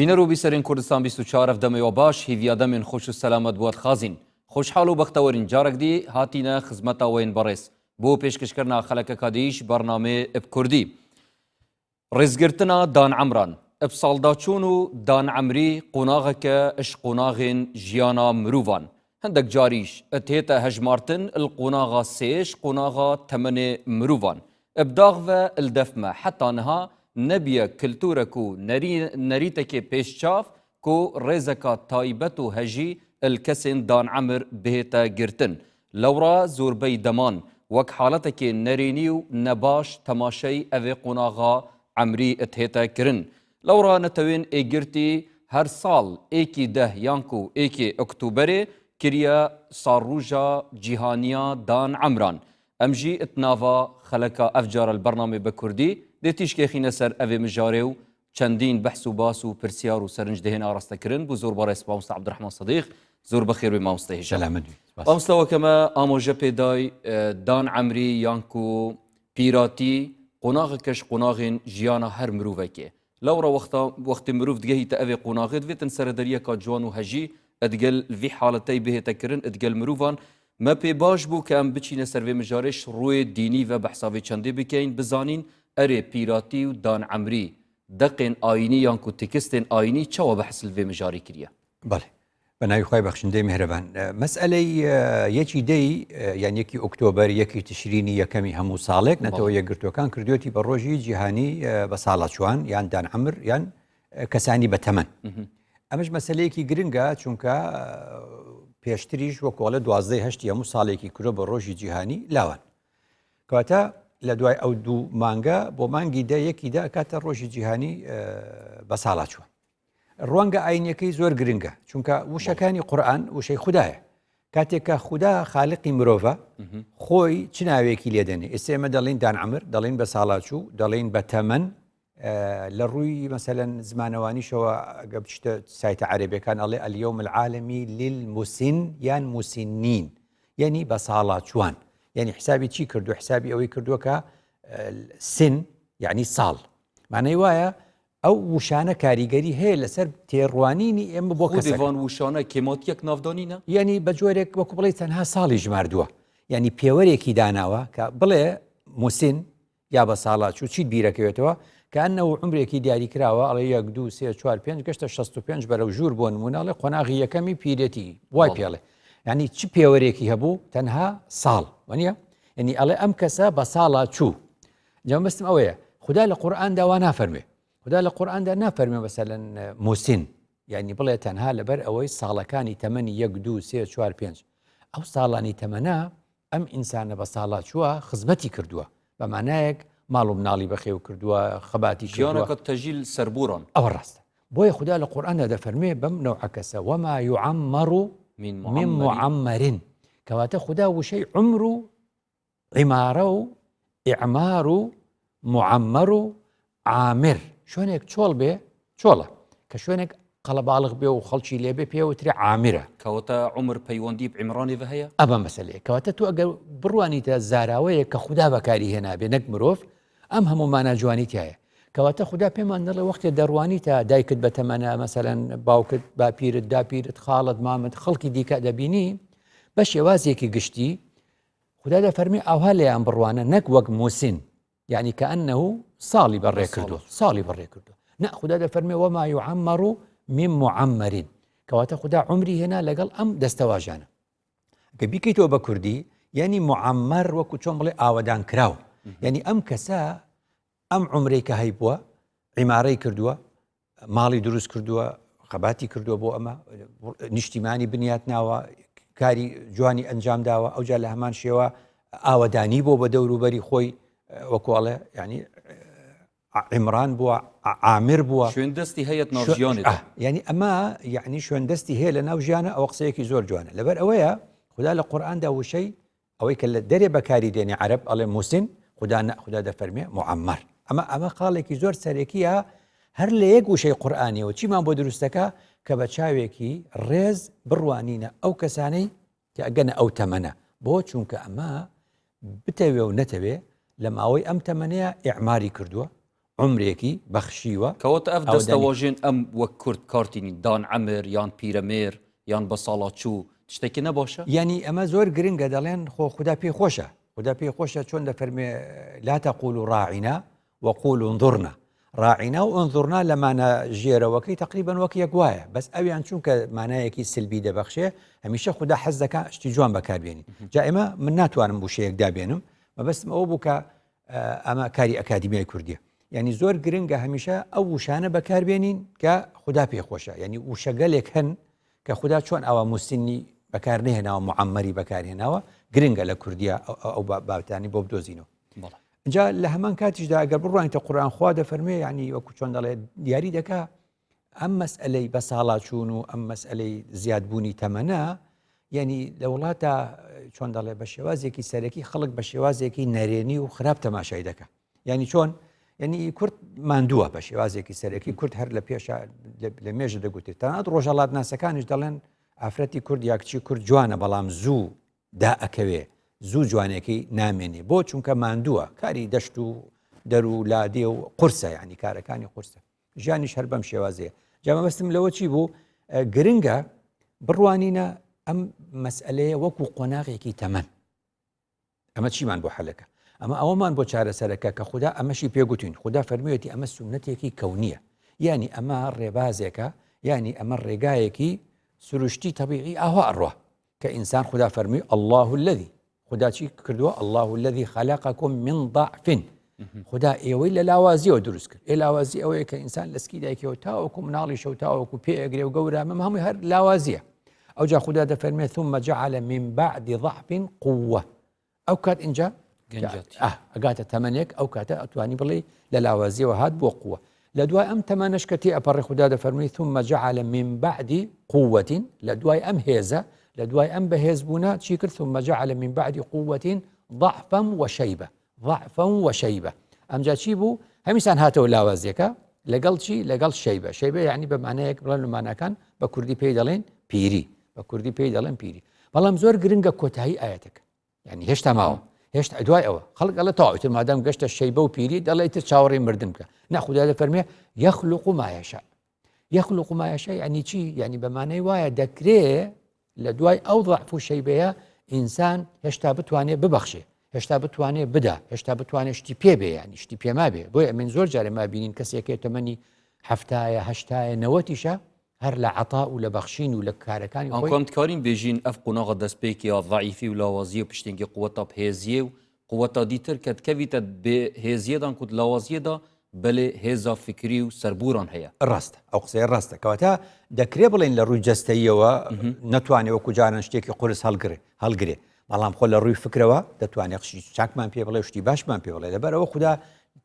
بینەر و بیسەرên کوردستان 24 ev demê we baş hîviya demên xweş û selamet bû dixwazîn. Xweşhal û bextewerîn carek dî hatîne xizmeta we yên berêz bo pêşkêşkirina xelekeka dî ji bernamê bi Kurdî. Rêzgirtina Dan Emran, bi saldaçûn û Dan Emrî qonaxeke ji qonaxên jiyana mirovan. Hindek carî ji tête hejmartin li qonaxa sê ji qonaxa temenê mirovan. Bi dax ve li def me heta niha nebûye kiltûrek û nerîtekê pêşçav ku rêzeka taybet û hejî li kesên Dan Emr bihête girtin. Lewra zorbey deman wek haletekê nerênî û nebaş temaşey evê qonaxa emrî dihête kirin. Lewra netewên êgirtî her sal êkî deh yan ku êkê oktoberê kiriye salroja cîhaniya dan emran. Em jî di nava xeleka ev cara li bernamê bi kurdî dê tîşkê xîne ser evê mijarê û Çendîn behs û bas û pirsyar û serinc dihên arastekirin bû zor barêz mamoste Abdurehman Sedîq. Zor bi xêr bê mamoste hêja. Selamet bî. Spas. Mamoste weke me amoje pê day dan emrî yan ku pîratî qonaxeke ji qonaxên jiyana her mirovekê. Lewra wexta wextê mirov digehîte evê qonaxê divêtin serederiyeka ciwan û hejî digel vî haletey bihête kirin digel mirovan. Me pê baş bû ke em biçîne ser vê mijarê ji rûyê dînî ve behsa vê çendê bikeyn bizanîn erê pîratî û dan'emrî deqên ayînî yan ku tekstên ayînî çawa behs li vê mijarê kiriye? Belê. Bi navê xwe bexşindeyê mihreban. Meseley yekî dey yan yekî oktober yekî tişrînî yekemî hemû salek Neteweyê Yekgirtûyekan kirdiyotî bi rojî cîhanî bi salaçûan yan dan'emr yan کەسانی بەتەمەن. ئەمەش مەسلەیەکی گرنگە چونکە پێشتریش وەکۆڵە دوازدەی هەشتی هەموو ساڵێکی کرۆ بە ڕۆژی جیهانی لاوان. کەواتە لە دوای ئەو دوو مانگە بۆ مانگی دە یەکی دە کاتە ڕۆژی جیهانی بە ساڵا چووە. ڕوانگە ئاینەکەی زۆر گرنگە چونکە وشەکانی قورآن وشەی خودایە کاتێک کە خودا خالقی مرۆڤە خۆی چ ناوێکی لێدەنێ ئێستا ئێمە دەڵین دان عمر دەڵین بە ساڵاچوو دەڵین بە تەمەن لە ڕووی مەسەلەن زمانەوانیشەوە ئەگە بچتە سایتە عەرەبیەکان ئەڵێ اليوم العالمی للمسن یان مسنین یعنی بە ساڵاچوان یعنی حسابی چی کردو حسابی ئەوەی کردووە کە سن یعنی ساڵ معنای وایە ئەو وشانە کاریگەری هەیە لەسەر تێڕوانینی ئێمە بۆ کەسەکان وشانە کێماتیەک ناودانینە یعنی بە جۆرێک وەکو بڵێ تەنها ساڵی ژماردووە یعنی پێوەرێکی داناوە کە بڵێ مسن یا بە ساڵا چوو چیت بیرەکەوێتەوە کە ئەنەوە عمرێکی دیاری کراوە ئەڵێ یەک دوو سێ چوار پێنج گەشتە 65 بەرەو ژوور بۆ نمونە ئەڵێ قۆناغی یەکەمی پیرێتی وای پێڵێ یعنی چ پێوەرێکی هەبوو تەنها ساڵ وەنیە یعنی ئەڵێ ئەم کەسە بە ساڵا چوو جا مەبەستم ئەوەیە خودا لە قورئاندا وا نافەرمێ خودا لە قورئاندا نافەرمێ مەسەلەن مسن یعنی بڵێ تەنها لەبەر ئەوەی ساڵەکانی تەمەنی یەک دوو سێ چوار پێنج ئەو ساڵانی تەمەنە ئەم ئینسانە بە ساڵاچووە خزمەتی کردووە بە مانایەک ماڵ و مناڵی بەخێو کردووە خەباتی ژیانەکە تەژیل سەربووران ئەوە ڕاستە بۆیە خودا لە قورئاندا دەفەرموێ بەم نەوعە کەسە وما يعمر من معمر کەواتە خودا وشەی عمر و عیمارە و ئیعمار و معمر و عامر شوێنێک چۆڵ بێ چۆڵە کە شوێنێک قەڵەباڵغ بێ و خەڵکی لێبێ پێوترێ عامرە. کەواتە عومر پەیوەندی بە عیمرانی ڤە هەیە؟ ئەمە مەسەلەیە. کەواتە تۆ ئەگەر بڕوانیتە زاراوەیەک کە خودا بەکاری هێنابێ نەک مرۆڤ، ئەم هەموو مانا جوانی تیایە. کەواتە خودا پێمان دەڵێ وەختێ دەڕوانیتە دایکت بەتەمەنە مەسەلەن باوکت، باپیرت، داپیرت، خاڵت، مامت، خەڵکی دیکە دەبینی بە شێوازێکی گشتی خودا دەفەرمێ ئاوها لێیان بڕوانە نەک وەک موسین یعنی کەئەنه ساڵی بەڕێ کردووە ساڵی بەڕێ کردووە نە خودا دەفەرمێ وما يعمر من معمر کەواتە خودا عمری هێنا لەگەڵ ئەم دەستەواژانە کە بیکەیتەوە بە کوردی یعنی معمر وەکو چۆن بڵێ ئاوەدان کراو یعنی ئەم کەسە ئەم عمرەی کە هەیبووە عیمارەی کردووە ماڵی دروست کردووە خەباتی کردووە بۆ ئەمە نیشتیمانی بنیات ناوە کاری جوانی ئەنجام داوە ئەوجا لە هەمان شێوە ئاوەدانی بۆ بە دەوروبەری خۆی وەکوڵێ ینی عمران بووە عامر بووە شوێن دەستی هەیە ناوژیانی ینی ئەمە یعنی شوێن دەستی هەیە لە ناو ژیانە ئەوە قسەیەکی زۆر جوانە لەبەر ئەوەیە خدا لە قورئاندا وشەی ئەوەی کە لە دەرێ بەکاری دێنێ عەرەب ئەڵێ موسن خودا نە خودا دەفەرمێ معمر ئەمە ئەمە خاڵێکی زۆر سەرەکیە هەر لە یەک وشەی قورئانیەوە چیمان بۆ دروستەکە کە بە چاوێکی ڕێز بڕوانینە ئەو کەسانەی کە ئەگەنە ئەو تەمەنە بۆ چونکە ئەمە بتەوێ و نەتەوێ لە ماوەی ئەم تەمەنەیە ئیعماری کردووە. عومرێکی بەخشیوە. کەواتە ئەڤ دەستەواژێن ئەم وەک کورد کارتینین دان عەمر یان پیرەمێر یان بەساڵاچوو تشتێکی نەباشە؟ یانی ئەمە زۆر گرنگە دەڵێن خۆ خودا پێی خۆشە خودا پێی خۆشە چۆن دەفەرمێ لا تقولوا راعنا وقولوا انظرنا راعنا و انظرنا لە مانا ژێرەوەکەی تقریبا وەک یەک وایە بەس ئەویان چونکە مانایەکی سلبی دەبەخشێ هەمیشە خودا حەز دەکا شتی جوان بەکاربێنی جا ئێمە من ناتوانم وشەیەک دابێنم مەبەستم ئەوە بوو کە ئەمە کاری ئەکادیمیای کوردیە یعنی زۆر گرنگە هەمیشە ئەو وشانە بەکاربێنین کە خودا پێخۆشە یعنی وشەگەلێک هەن کە خودا چۆن ئاوا موسنی بەکار نهێناوە معمەری بەکارهێناوە گرنگە لە کوردیا ئەو بابەتانی بۆ بدۆزینەوە اینجا لە هەمان کاتیشدا ئەگەر بڕوانیتە قورآن خوا دەفەرمێ یعنی وەکو چۆن دەڵێ دیاری دەکا ئەم مەسئلەی بە ساڵاچوون و ئەم مەسئلەی زیادبوونی تەمەنە یعنی لە وڵاتە چۆن دەڵێ بە شێوازێکی سەرەکی خەڵک بە شێوازێکی نەرێنی و خراپ تەماشای دەکە یعنی چۆن یعنی کورد ماندووە بە شێوازێکی سەرەکی کورد هەر لە پێشە لە مێژە دەگوتێت تەنات ڕۆژەڵات ناسەکانیش دەڵێن ئافرەتی کورد یاکچی کورد جوانە بەڵام زوو دا ئەکەوێ زوو جوانێکی نامێنێ بۆ چونکە ماندووە کاری دەشت و دەر و لادێ و قورسە ینی کارەکانی قورسە ژیانیش هەر بەم شێوازەیە جا مەبەستم لەوە چی بوو گرنگە بڕوانینە ئەم مەسئلەیە وەکو قۆناغێکی تەمەن ئەمە چیمان بۆ حەلەکە ئەمە ئەوەمان بۆ چارەسەرەکە کە خوددا ئەمەشی پێگوتین خوددا فەرمیەتی ئەمە سونەتێکی کەونیە یعنی ئەمە ڕێبازێکە یعنی ئەمە ڕێگایەکی سروشتی تەبیعی ئاوا ئەڕوا کە ئینسان خودا فەرمووی اللە الذی خودا چی کردووە اللە الذی خلقکم من ضعف خودا ئێوەی لە لاوازیەوە دروست کرد ئێ لاوازی ئەوەیە کە ئینسان لە سکی دایکەوە تاوەکو مناڵی شەو تاوەکو پێ ئەگرێ و گەورە مەم هەمووی هەر لاوازیە ئەوجا خودا دەفەرمێت ثم جعل من بعد ضعف قوة ئەو کات ئینجا ئەگاتە تەمەنێک ئەو کاتە ئەتوانی بڵێ لە لاوازیەوە هات بۆ قووە لە دوای ئەم تەمەنەش کە تێ ئەپەڕی خودا دەفەرمی ثم جعل من بعد قوة لە دوای ئەم هێزە لە دوای ئەم بەهێز بوونە چی کرد ثم جعل من بعد قوة ضعفا وشيبة ضعفا وشيبة ئەمجا چی بوو هەمیسان هاتەوە لاوازیەکە لەگەڵ چی لەگەڵ شەیبە شەیبە یعنی بە مانایەک بڵێن لەمانەکان بە کوردی پێی دەڵێن پیری بە کوردی پێی دەڵێن پیری بەڵام زۆر گرنگە کۆتایی ئاەتەکە یعنی هێشتا ماوە هێشتا دوای ئەوە خەڵک ئەڵە تەواوتر مادام گەشتە شەیبە و پیری دەڵێ تر چاوەڕێی مردن بکە نەخودا دەفەرمێ یەخلق ما یەشاء یەخلق ما یەشاء یعنی چی یعنی بە مانای وایە دەکرێ لە دوای ئەو ضعف و شەیبەیە ئینسان هێشتا بتوانێت ببەخشێ هێشتا بتوانێت بدا هێشتا بتوانێت شتی پێ بێ ینی شتی پێما بێ بۆیە من زۆر جارێ ما بینین کەسێکێ تەمەنی هەفتایە هەشتایە نەوەتیشە هەر لە عەتا و لە بەخشین و لە کارەکانی خۆی. ئانکۆ ئەم دکارین بێژین ئەڤ قوناغە دەستپێکێ یا ضعیفی و لاوازیە پشتێنگی قوەتا بهێزیێ و قوەتا دیتر کە دکەڤیتە بێ هێزیەدان کو لاوازیەدا بەلێ هێزا فکری و سەربوران هەیە. ڕاستە ئەو قسەیە ڕاستە کەواتە دەکرێ بڵێین لە ڕووی جەستەییەوە نەتوانێ وەکو جاران شتێکی قورس هەڵگرێ هەڵگرێ بەڵام خۆ لە ڕووی فکرەوە دەتوانێت شتی چاکمان پێ بڵێ شتی باشمان پێ بڵێ لەبەرەوە خودا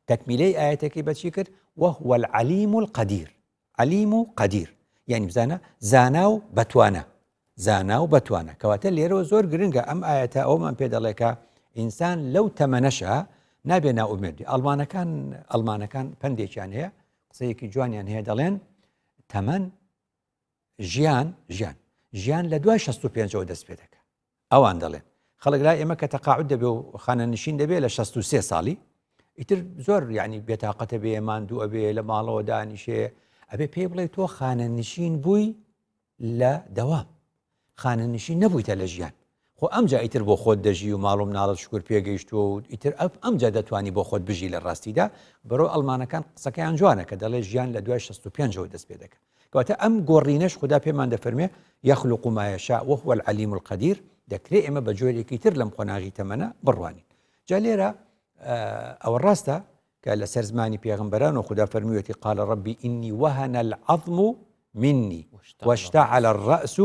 تەکمیلەی ئاەتەکەی بەچی کرد وهو العلیم القدیر عەلیم و قەدیر یانی بزانە زانا و بەتوانە زانا و بەتوانە کەواتە لێرەوە زۆر گرنگە ئەم ئاەتە ئەومان پێ دەڵێ کە ئینسان لەو تەمەنەشە نابێ نائومێد بێ ئەڵمانەکان ئەڵمانەکان پەندێکیان هەیە قسەیەکی جوانیان هەیە دەڵێن تەمەن ژیان ژیان ژیان لە دوای 65ەوە دەست پێ دەکە ئەوان دەڵێن خەڵک لای ئێمە کە تەقاعد دەبێ و خانەنشین دەبێ لە 63 ساڵی ئیتر زۆر یعنی بێتاقەتە بێ ماندوو ئەبێ لە ماڵەوە دانیشێ ئەبێ پێی بڵێ تۆ خانەنشین بووی لە دەوام خانەنشین نەبوویتە لە ژیان خۆ ئەمجا ئیتر بۆ خۆت دەژی و ماڵ و مناڵت شکر پێگەیشتووە و ئیتر ئەف ئەمجا دەتوانی بۆ خۆت بژی لە ڕاستیدا بەرەو ئەڵمانەکان قسەکەیان جوانە کە دەڵێ ژیان لە دوای 65ەوە دەست پێ دەکە کەواتە ئەم گۆڕینەش خودا پێمان دەفەرمێ یخلق ما یشاء وهو العلیم القدیر دەکرێ ئێمە بە جۆرێکی تر لەم قۆناغی تەمەنە بڕوانین جا لێرە ئەوە ڕاستە کە لەسەر زمانی پێغمبەران و خودا فەرموویەتی قال ربی إني وهن العظم مني واشتعل الرأس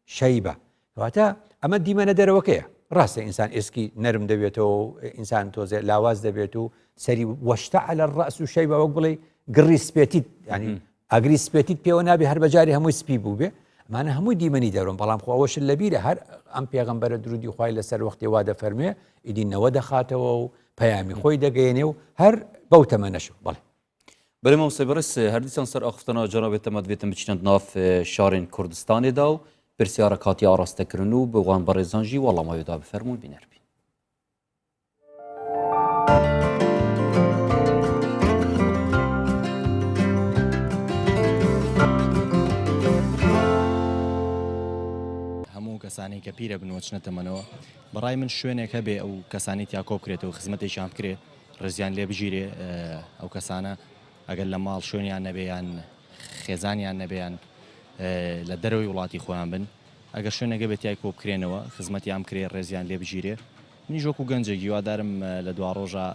شيبة کەواتە ئەمە دیمەنە دەرەوەکەیە ڕاستە ئینسان ئێسکی نەرم دەبێتەوە و ئینسان تۆزێ لاواز دەبێت و سەری واشتعل الرأس شيبة وەک بڵێ گڕی سپێتیت ینی ئاگری سپێتیت پێوە نابێ هەر بەجاری هەمووی سپی بوو بێ ئەمانە هەمووی دیمەنی دەرون بەڵام خۆ ئەوەشت لەبیرە هەر ئەم پێغەمبەرە درودی خوای لەسەر وەختی وا دەفەرموێ ئیدی نەوە دەخاتەوە و پەیامی خۆی دەگەیەنێ و هەر بەو تەمەنەش بەڵێ. بەێ مامۆستای بەڕێز هەر دیسان سەر ئاخفتنا جەنابێ تەمە دبێتم بچینە ناف شارێن کوردستانێ دا و پرسیارە کاتی ئاڕاستە کرن و بە وان بەڕێزان ژی وەڵاماوێ دا بفەرموون بینەر بین. هەموو کەسانەی کە پیرە بن و ئەچنە تەمەنەوە، بەڕای من شوێنێک هەبێ ئەو کەسانەی تیا کۆبکرێتەوە خزمەتێکیان بکرێ ڕێزیان لێ بگیرێ ئەو کەسانە ئەگەر لە ماڵ شوێنیان نەبێ یان خێزانیان نەبێ یان لە دەرەوەی وڵاتی خۆیان بن ئەگەر شوێنێک هەبێ تیای کۆبکرێنەوە خزمەتیان بکرێ ڕێزیان لێ بگیرێ منیش وەکو گەنجێک هیوادارم لە دواڕۆژا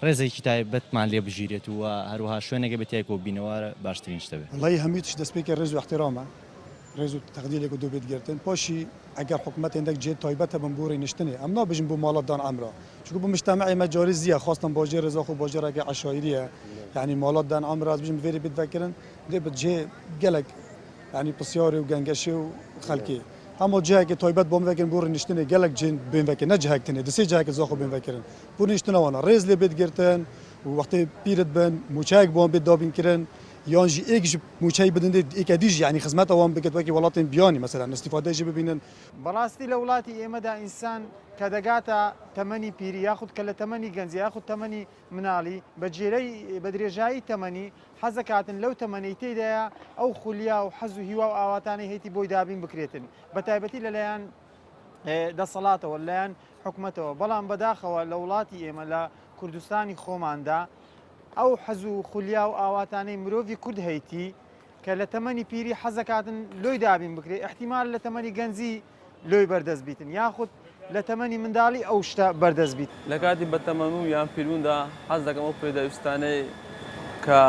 ڕێزێکی تایبەتمان لێ بگیرێت و هەروەها شوێنێک بێت تیای کۆببینەوە باشترین شتە بێت. وەڵایی هەمووی تشت دەستپێکێ ڕێز و ئیحتیرامە، ڕێز و تەقدیرێک و دو بێت گرتن، پاشی ئەگەر حکومەت هێندەک جێ تایبەت هەبن بۆ ڕێنیشتنێ، ئەم نابێژم بۆ ماڵات دان عەمرا، چونکە بۆ مجتەمەعێ مە جاریزیە، خواستن باجێ زاخۆ باجێڕێکێ عەشایریە، یانی ماڵات دان عەمرا ئەز بژم ڤێرێ بێت ڤەکرن، دێ بە جێ گەلەک یانی پرسیارێ و گەنگەشێ و خەلکێ. هەموو جهێکێ تایبەت بۆم ڤەکرن بۆ ڕێنیشتنێ گەلەک جێ بێن ڤەکرن، نە جهێک تنێ، دسێ جهێکت زاخۆ بێن ڤەکرن. بۆ نیشتنەوانە ڕێز لێ بێت گرتن و وەختێ پیرت بن موچەیەک بۆ وان بێت دابین کرن یان ژی ئێک ژ موچەی بدن دێ ئێکە دی ژی یانی خزمەتە وان بکت وەکی وەڵاتێن بیانی مەسەلەن ئیستیفادەی ژی ببینن. بەڕاستی لە وڵاتی ئێمەدا ئینسان کە دەگاتە تەمەنی پیری یاخود کە لە تەمەنی گەنجی یاخود تەمەنی مناڵی بە جێرەی بە درێژایی تەمەنی حەزەکاتن لەو تەمەنەی تێیدایە ئەو خولیا و حەز و هیوا و ئاواتانەی هەیتی بۆی دابین بکرێتن بە تایبەتی لەلایەن دەسەڵاتەوە لەلایەن حکومەتەوە، بەڵام بەداخەوە لە وڵاتی ئێمە لە کوردستانی خۆماندا ئەو حەز و خولیا و ئاواتانەی مرۆڤی کورد هەیتی کە لە تەمەنی پیری حەزەکاتن لۆی دابین بکرێ ئیحتیمال لە تەمەنی گەنجی لۆی بەردەست بیتن یاخود لە تەمەنی منداڵی ئەو شتە بەردەست بیت. لە کاتی بەتەمەنوو یان پیربووندا حەز دەکەم ئەو پێداویستانەی کە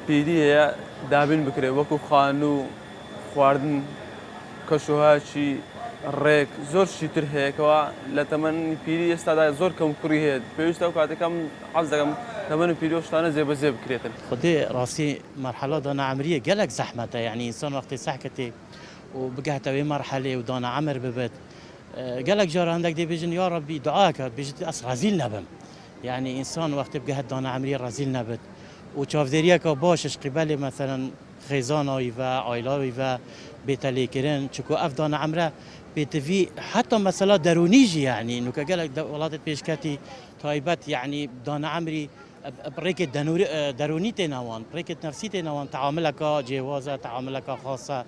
پیری هەیە دابین بکرێت وەکو خانوو، خواردن، کەشوهەواکی ڕێک، زۆر شتی تر هەیە کەوا لە تەمەنی پیری ئێستادا زۆر کەموکوڕی هەیە، پێویستە ئەو کاتەی کە من حەز دەکەم تەمەنی پیری ئەو شتانە جێبەجێ بکرێتن. خودێ ڕاستی مەرحەلا دانە عەمریە گەلەک زەحمەتە یەعنی ئینسان وەختێ سەح کەتێ و بگەهتە وێ مەرحەلێ و دانە عەمر ببت گەلەک جار هەندەک دێ بێژن یا ڕەبی دوعا کات بێژت ئەس ڕەزیل نەبم یەعنی ئینسان وەختێ بگەهت دانە عەمریە ڕەزیل نەبت و چاڤدێریەکا باشش قیبەلێ مەسەلەن خێزاناوی ڤە عایلاوی ڤە بێتە لێکرن چکو ئەڤ دانە عەمرە پێتڤی حەتا مەسەلا دەرونی ژی یەعنی نوکە گەلەک دە وڵاتێت پێشکەتی تایبەت یەعنی دانە عەمری ڕێکێت دەرونی تێ ناوان ڕێکێت نەفسی تێ ناوان تەعاملەکە جێوازە تەعاملەکە خاسە.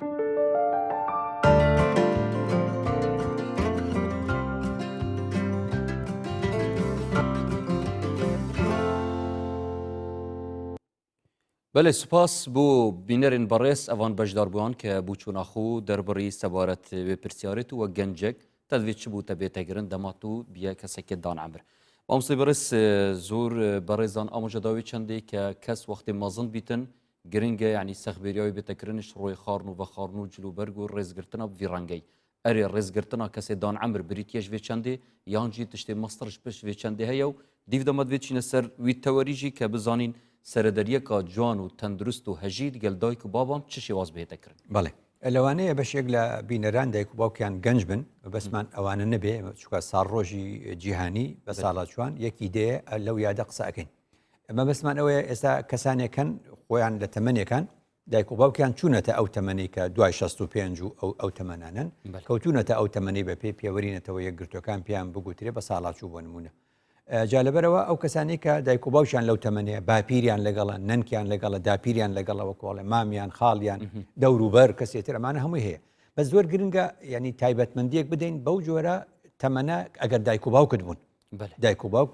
بەلێ سوپاس بۆ بینەرێن بەڕێز ئەوان بەشداربووان کە بووچوونا خو دەربڕی سەبارەت وێ پرسیارێت و وەک گەنجێک تەدوێ چ بوو تەبێ تەگرن دەما تو بیە کەسەکێ دان عەمر مامۆستای بەڕێز زۆر بەڕێزان ئاماژە داوێ چەندێک کە کەس وەختی مەزن بیتن گرنگە یعنی سەخبێریاوی بێتەکردنش ڕۆی خاڕن و بەخاڕن و جلوبەرگ و ڕێزگرتنە بڤی ڕەنگەی ئەرێ ڕێزگرتنا کەسێ دان عەمر بریتیەش ڤێ چەندێ یان ژی تشتێ مەسترش پشت ڤێ چەندێ هەیە و دیڤ دەمەت ڤێ چینە سەر وی تەوەری ژی کە بزانین سەرەدەریەکا جوان و تەندروست و هەژید گەل دایک و بابام چ شێواز بهێتە کرن. بەڵێ لەوانەیە بەشێک لە بینەران دایک و باوکیان گەنج بن مەبەستمان ئەوانە نەبێ چونکە ساڵڕۆژی جیهانی بە ساڵاچوان یەکی دێ لەو یادە قسە ئەکەین مەبەستمان ئەوەیە ئێستا کەسانێک هەن خۆیان لە تەمەنێکان دایک و باوکیان چوونەتە ئەو تەمەنەی کە دوای 65 و ئەو ئەو تەمەنانەن کەوتونەتە ئەو تەمەنەی بە پێی پێوەری نەتەوە یەکگرتوەکان پێیان بگوترێ بە ساڵاچوو بۆ نمونە جا لەبەرەوە ئەو کەسانی کە دایک و باوکیان لەو تەمەنەیە باپیریان لەگەڵە نەنکیان لەگەڵە داپیریان لەگەڵە وەکۆڵێ مامیان خاڵیان دەوروبەر کەسێتر ئەمانە هەمووی هەیە بە زۆر گرنگە ینی تایبەتمەندیەک بدەین بەو جۆرە تەمەنە ئەگەر دایک و باوکت بوون دایک و باوک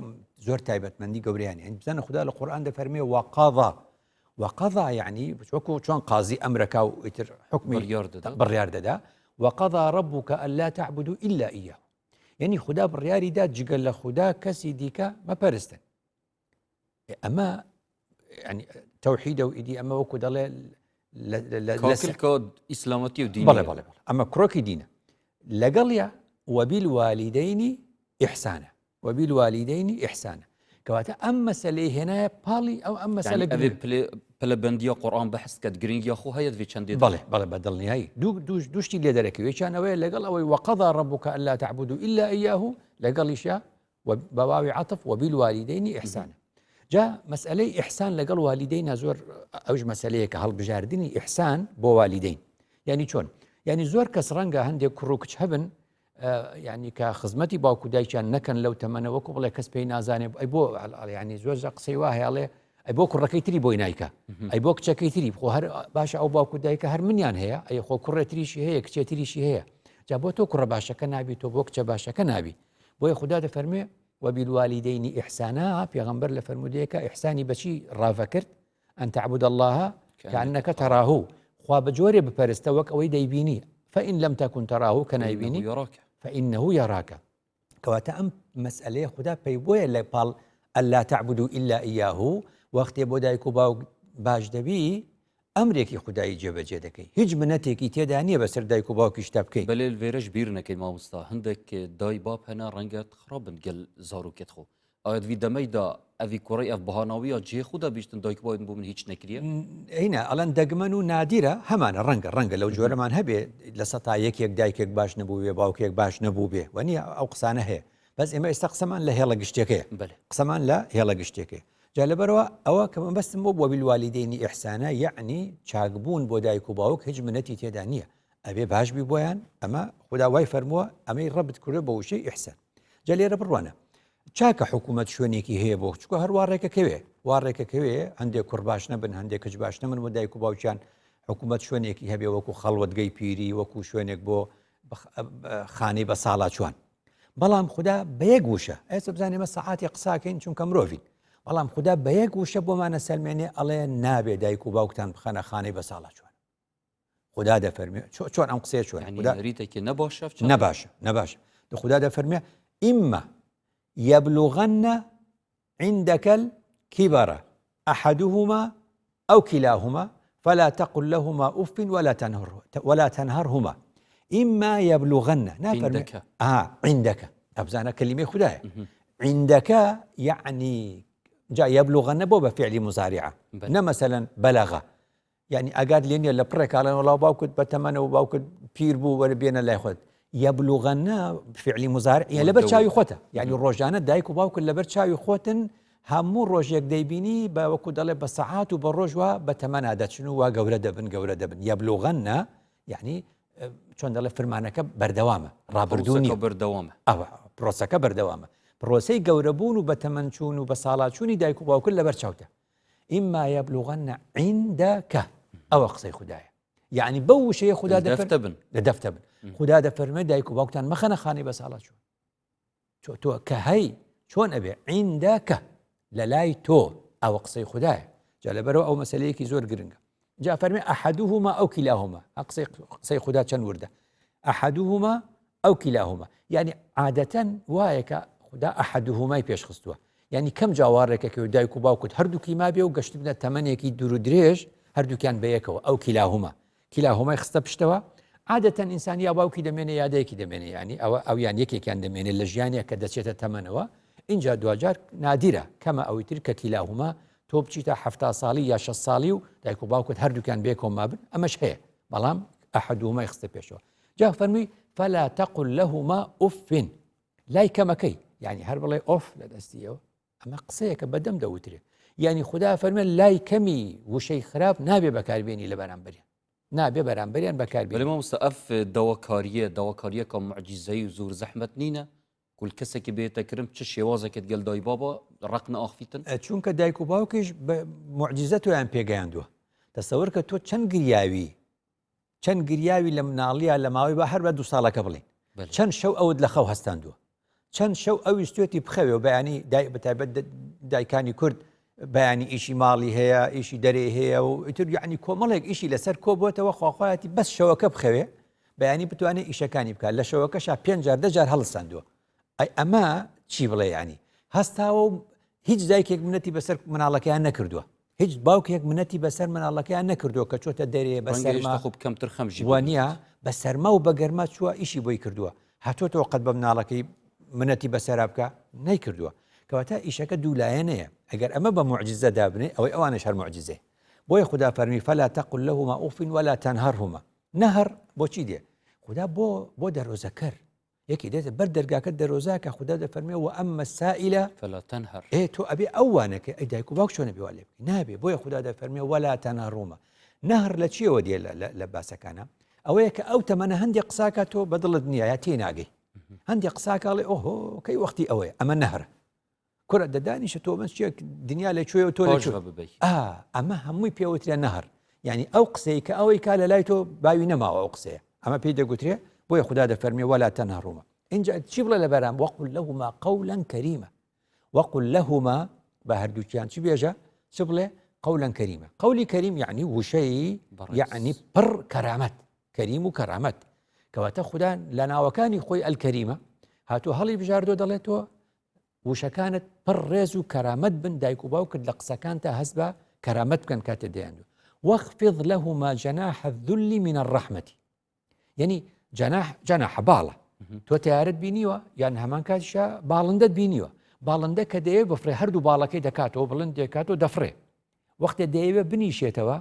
زۆر تایبەتمەندی گەوریان یان بزانە خدا لە قورآن دەفەرمێ وقاضا وقضا یەعنی وەکو چۆن قازی ئەمرەکا و ئیتر حکمی بڕیار دەدا. بڕیار دەدا وقضا ربک الا تعبدوا الا ایاه یعنی خودا بڕیاری دا جگە لە خودا کەسی دیکە مەپەرستن ئەمە یعنی تەوحیدە و ئیدی ئەمە وەکو دەڵێ لە ئیسلامەتی و دین بەڵێ بەڵێ ئەمە کرۆکی دینە لەگەڵیا وبالوالدین إحسانا وبالوالدین احسانا کەواتە ئەم مەسەلەی هێنایە پاڵی ئەو ئەم مەسەلە ئەێ پلەبەندیە قورئان بەحس کەت گرنگیا خۆ هەیە ڤێ چەندێ بەڵێ بەڵێ بە دڵنیایی دوو دوو دوشتی لێ دەرەکەوێ یەکیان ئەوەیە لەگەڵ ئەوەی وقضى ربك الا تعبدوا الا اياه لەگەڵیشە بە واوی عطف وبالوالدین احسانا جا مەسئلەی ئیحسان لەگەڵ والیدەینا زۆر ئەوش مەسەلەیە کە هەڵبژاردنی ئیحسان بۆ والیدەین یعنی چۆن یعنی زۆر کەس ڕەنگە هەندێک کوڕ و کچ هەبن یعنی کە خزمەتی باوک و دایکیان نەکەن لەو تەمەنە وەکو بڵێ کەس پێی نازانێ ئەی بۆ ینی زۆر جا قسەی وا هەیەڵێ ئەی بۆ کوڕەکەی تری بۆی نایکە ئەی بۆ کچەکەی تری خۆ هەر باشە ئەو باوک و دایکە هەر منیان هەیە ئەی خۆ کوڕێ تریشی هەیە کچێ تریشی هەیە. جا بۆ تۆ کوڕە باشەکە نابی تۆ بۆ کچە باشەکە نابی بۆیە خودا دەفەرموێ وبالوالدین إحسانا پێغەمبەر لە فەرموودەیەکە ئیحسانی بەچی ڕاڤە کرد أن تعبد الله كأنك تراه خوا بە جۆرێ بپەرستە وەک ئەوەی دەیبینی فإن لم تكن تراه کە نایبینی فإنه يراك کەواتە ئەم مەسئلەیە خودا پێی بۆیە لە پاڵ ألا تعبدوا إلا إياه وەختێ بۆ دایک و باوک باش دەبی ئەمرێکی خودایی جێبەجێ دەکەی هیچ منەتێکی تێدا نییە بەسەر دایک و باوکیشتا بکەی. بەلێ لڤێرەش بیر نەکەی مامۆستا هەندێک دای باب هەنە ڕەنگە خرابن گەل زاروکێت خۆ ئایا ڤی دەمەی دا ئەڤی کوڕی ئەڤ بەهاناویە جێ خودا بیشتن دایک باوکم بۆ من هیچ نەکریە؟ ئەینا ئەڵەن دەگمەن و نادیرە هەمانە ڕەنگە ڕەنگە لەو جۆرەمان هەبێ لە سەتا یەکێک دایکێک باش نەبووێ باوکێک باش نەبوو بێ وە نیە ئەو قسانە هەیە بەس ئێمە ئێستا قسەمان لە هێڵە گشتەکەیە قسەمان لە هێڵە گشتەکەی جا لەبەرەوە ئەوە کە مەبەستم بۆ وبالوالدين إحسانا یەعنی چاکبوون بۆ دایک و باوک هیچ منەتی تێدا نییە ئەبێ باش بی بۆیان ئەمە خودا وای فەرمووە ئەمەی ڕەبت کردو بە وشەی ئیحسان جا لێرە بڕوانە چاکە حکوومەت شوێنێکی هەیە بۆ چکە هەروە ڕێکەکەوێ وا ڕێکەکەوێ هەندێک کوڕ باش نەبن هەندێک کچ باش نەمن و دایک و باوکیان حکوومەت شوێنێکی هەبێ وەکو خەڵوەتگەی پیری وەکو شوێنێک بۆ خانەی بە ساڵا چوان بەڵام خودا بە یەک وشە ئێستا بزانێ ئێمە سەعاتی قساکەین چونکە مرۆڤین بەڵام خودا بە یەک وشە بۆمانە سەلمێنێ ئەڵێ نابێ دایک و باوکتان بخەنە خانەی بە ساڵا چوان خودا دەفەرمێ چۆن ئەم قسەیە چۆن نەریتێکی نەباشە نەباشە نەباشە خودا دەفەرمێ إما يبلغن عندك الكبر أحدهما أو كلاهما فلا تقل لهما أف ولا تنهر ولا تنهرهما إما يبلغن عندك آه عندك ئەبزانە کەلیمەی خدایە عندك يعني جا يبلغن بۆ بە فعلی مزارعە نە مەسەلەن بەلەغە یانی ئاگات لێ نییە لە پڕێک ئاڵێن وەڵا باوکت بە تەمەنە و باوکت پیر بوو وەرە بێنە لای خۆت یبلغن فعلی مضارع یە لەبەر چاوی خۆتە یعنی ڕۆژانە دایک و باوکت لەبەر چاوی خۆتن هەموو ڕۆژێک دەیبینی بە وەکو دەڵێ بە سەعات و بە ڕۆژ وا بە تەمەنا دەچن و وا گەورە دەبن گەورە دەبن یبلغن یعنی چۆن دەڵێ فرمانەکە بەردەوامە ڕابردوو نییە بەردەوامە ئەوە پرۆسەکە بەردەوامە پرۆسەی گەورەبوون و بەتەمەنچوون و بە ساڵاچوونی دایک و باوکت لەبەر چاوتە اما یبلغن عندک ئەوە قسەی خودایە یعنی بەو وشەیە خودا دەفتە بن لە دەفتە بن خودا دەفەرمێ دایک و باوکتان مەخەنە خانەی بە ساڵا چوون چۆ تۆ کە هەی چۆن ئەبێ عندك لە لای تۆ ئەوە قسەی خودایە جا لەبەرەوە ئەو مەسلەیەکی زۆر گرنگە جا فەرمی أحدهما أو كلاهما قسەی قسەی خودا چەند وردە أحدهما أو كلاهما یعنی عادەتەن وایە کە خودا أحدهما ی پێش خستووە یعنی کەم جا وا ڕێکەکەوێت دایک و باوکت هەردووکی مابێ و گەشتبنە تەمەنێکی دوور و درێژ هەردووکیان بەیەکەوە أو كلاهما كلاهما ی خستە پشتەوە عادەتەن ئینسان یا باوکی دەمێنێ یا دایکی دەمێنێ ینی ئەوە ئەویان یەکێکیان دەمێنێت لە ژیانە کە دەچێتە تەمەنەوە اینجا دواجار نادیرە کەمە ئەوی تر کە كلاهما تۆ بچیتە ه ساڵی یا 6 ساڵی و دایک و باوکت هەردووکیان بێکەوە مابن ئەمەش هەیە بەڵام أحدهما ی خستە پێشەوە جا فەرمووی فلا تقل لهما أف لای کەمەکەی یعنی هەر بڵێ ئۆف لە دەستیەوە ئەمە قسەیەکە بەدەم دەوترێ یعنی خودا فەرمێ لای کەمی وشەی خراپ نابێ بەکاربێنی لە بەرامبەریان نابێ بەرامبەریان بەکاربێنی. بەلێ مامۆستا ئەف داواکاریە داواکاریەکە معجیزەیی و زۆر زەحمەت نینە کول کەسێکی بێتە کرم چ شێوازێکت گەل دای بابا ڕق نەئاخفیتن؟ چونکە دایک و باوکیش بە معجیزە تۆیان پێگەیاندووە تەسەور کە تۆ چەند گریاوی چەند گریاوی لە مناڵیە لە ماوەی بە هەر بە دوو ساڵەکە بڵین چەند شەو ئەوت لە خەو هەستاندووە چەند شەو ئەوی ستێتی بخەوێ و بەیانی دای بەتایبەت دایکانی کورد بەیانی ئیشی ماڵی هەیە ئیشی دەرێ هەیە و ئیتر یعنی کۆمەڵێک ئیشی لەسەر کۆبووەتەوە خواخوایەتی بەس شەوەکە بخەوێ بەیانی بتوانێت ئیشەکانی بکات لە شەوەکەشا پێنج جار دە جار هەڵساندووە ئەی ئەمە چی بڵێ ینی هەستاوە و هیچ دایکێک منەتی بەسەر مناڵەکەیان نەکردووە هیچ باوکێک منەتی بەسەر مناڵەکەیان نەکردووە کە چۆتە دەرێ بە سەرما خۆ کەمتر خەم ژی وانە بە سەرما و بە گەرما چووە ئیشی بۆی کردووە هاتۆتەوە قەت بە مناڵەکەی منەتی بەسەرا بکە نەیکردووە کەواتە ئیشەکە دوولایەنەیە ئەگەر ئەمە بە معجزە دابنێ ئەوەی ئەوانش هەر معجزێ بۆیە خودا فەرمی فلا تقل لهما أف ولا تنهرهما نهر بۆچی دێ خودا بۆ بۆ دەرۆزەکەر یەکی دێتە بەر دەرگاکە دەرۆزاکە خودا دەفەرمێ وأما السائل فلا تنهر ئێ تۆ ئەبێ ئەو وانەکەی ئەی دایک و باوک چۆنە بێ وا لێ بکەی نابێ بۆیە خودا دەفەرمێ ولا تنهرهما نهر لە چیەوە دێ لە باسەکانە ئەوەیە کە ئەو تەمەنە هەندێک قساکە تۆ بەدڵت نییە یا تێ ناگەی هەندێک قساکەڵێ ئۆهۆ کەی وەختی ئەوەیە ئەمە نەهرە کورە دەدانیشە تۆ من چیە دنیا لە کوێ و تۆ لە کوێ ببی ئەمە هەمووی پێوترە نەهر یعنی ئەو قسەی کە ئەوەی کا لە لای تۆ باوی نەماوە ئەو قسەیە ئەمە پێی دەگوترێ بۆیە خودا دەفەرمێ ولا تنهرهما اینجا چی بڵێ لە بەرام وقل لهما قولا كريما وقل لهما بە هەردووکیان چی بێژە چ بڵێ قولا كريما قولی کەریم یعنی وشەی یعنی پڕ کەرامەت کەریم و کەرامەت کەواتە خودا لە ناوەکانی خۆی الکەریمە هاتوو هەڵی بژاردۆ دەڵێت تۆ وشەکانت پڕ ڕێز و کەرامەت بن دایک و باوکت لە قسەکانتا هەست بە کەرامەت بکەن کاتێ دەیان واخفض لهما جناح الذل من الرحمة یعنی جناح جناح باڵە تۆ تیارت بینیوە یان هەمان کاتیشە باڵندەت بینیوە باڵندە کە دەیەوێت بفرێ هەردوو باڵەکەی دەکاتەوە بڵند دەکاتەوە دەفرێ وەختێ دەیەوێت بنیشێتەوە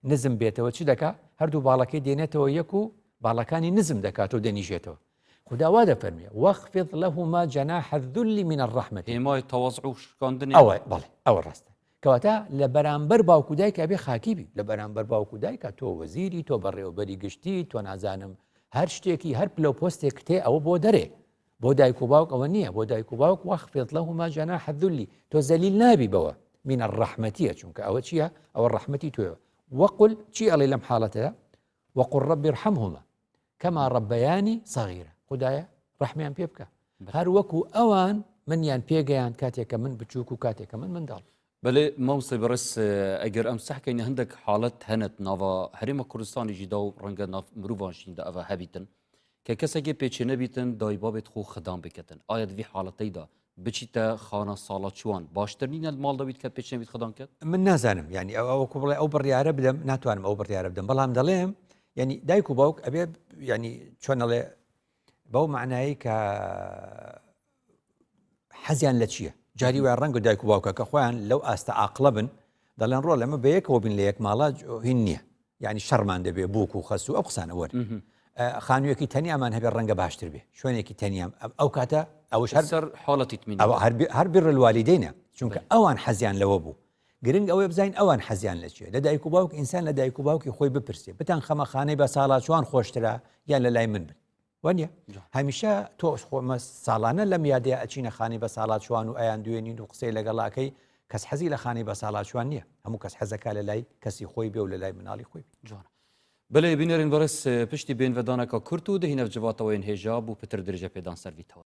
نزم بێتەوە چ دەکا هەردوو باڵەکەی دێنێتەوە یەک و باڵەکانی نزم دەکات و دەنیشێتەوە خودا وا دەفەرمێ واخفض لهما جناح الذل من الرحمة هێمای تەواضع و شکاندنی ئەوە بەڵێ ئەوە ڕاستە کەواتە لە بەرامبەر باوک و دایکا بێ خاکی بی لە بەرامبەر باوک و دایکا تۆ وەزیری تۆ بەڕێوەبەری گشتی تۆ نازانم هەر شتێکی هەر پلە و پۆستێک تێ ئەوە بۆ دەرێ بۆ دایک و باوک ئەوە نییە بۆ دایک و باوک واخفض لهما جناح الذل تۆ زەلیل نابی بەوە من الرحمەتیە چونکە ئەوە چییە ئەوە ڕەحمەتی تۆیە وقل چی ئەڵێ لەم حاڵەتەدا وقل رب ارحمهما كما ربياني صغيرا خدایە ڕەحمیان پێ بکە هەر وەکو ئەوان منیان پێگەیان کاتێکە من بچووک و کاتێکە من منداڵ بەێ مامۆستای بەڕێز ئەگەر ئەم سەحکەین هەندێک حاڵەت هەنت ناوە هەرێمە کوردستانی ژیدا و ڕەنگە ناو مرۆڤان ژیندا ئەوە هەبیتن کە کەسێکی پێچێ نەبیتن دای بابێت خۆ خدام بکەتن ئایا دوی حاڵەتەیدا بچیتە خانە ساڵە چوان باشتر نینە ماڵ دەبیت کە پێچ نەبیت خدام کرد من نازانم یعنی ئەو ئەوەکو بڵێ ئەو بڕیارە بدەم ناتوانم ئەو بڕیارە بدەم بەڵام دەڵێم یعنی دایک و باوک ئەبێ یعنی چۆنەڵێ بەو معنایی کە حەزیان لە چییە؟ جاری وایە ڕەنگە دایک و باوکەکە خۆیان لەو ئاستە عاقڵە بن دەڵێن ڕۆڵ ئەمە بەیەکەوە بین لە یەک ماڵە هین نییە یعنی شەڕمان دەبێ بووک و خەس و ئەو قسانە وەر خانوویەکی تەنیامان هەبێ ڕەنگە باشتر بێ شوێنێکی تەنیام ئەو کاتە ئەوش هەر سەر حاڵەتی تمین ئەوە هەر بر الوالدینە چونکە ئەوان حەزیان لەوە بوو گرنگ ئەوەیە بزانین ئەوان حەزیان لە چیە لە دایک و باوک ئینسان لە دایک و باوکی خۆی بپرسێ بتان خەمە خانەی بە ساڵاچوان خۆشترە یان لە لای من بن وانە هەمیشە تۆ خۆمە ساڵانە لەم یادەیە ئەچینە خانی بە ساڵاچوان و ئەیان دوێنین و قسەی لەگەڵاکەی کەس حەزی لە خانی بە ساڵاچوان نییە هەموو کەس حەزەکە لە لای کەسی خۆی بێ و لە لای مناڵی خۆی جوانە بەێ بینەرین بەڕێز پشتی بێنڤدانەکە کورت و دهینە جڤاتەوەین هێژا بوو پتر درێژە پێدان سەرڤیتەوە.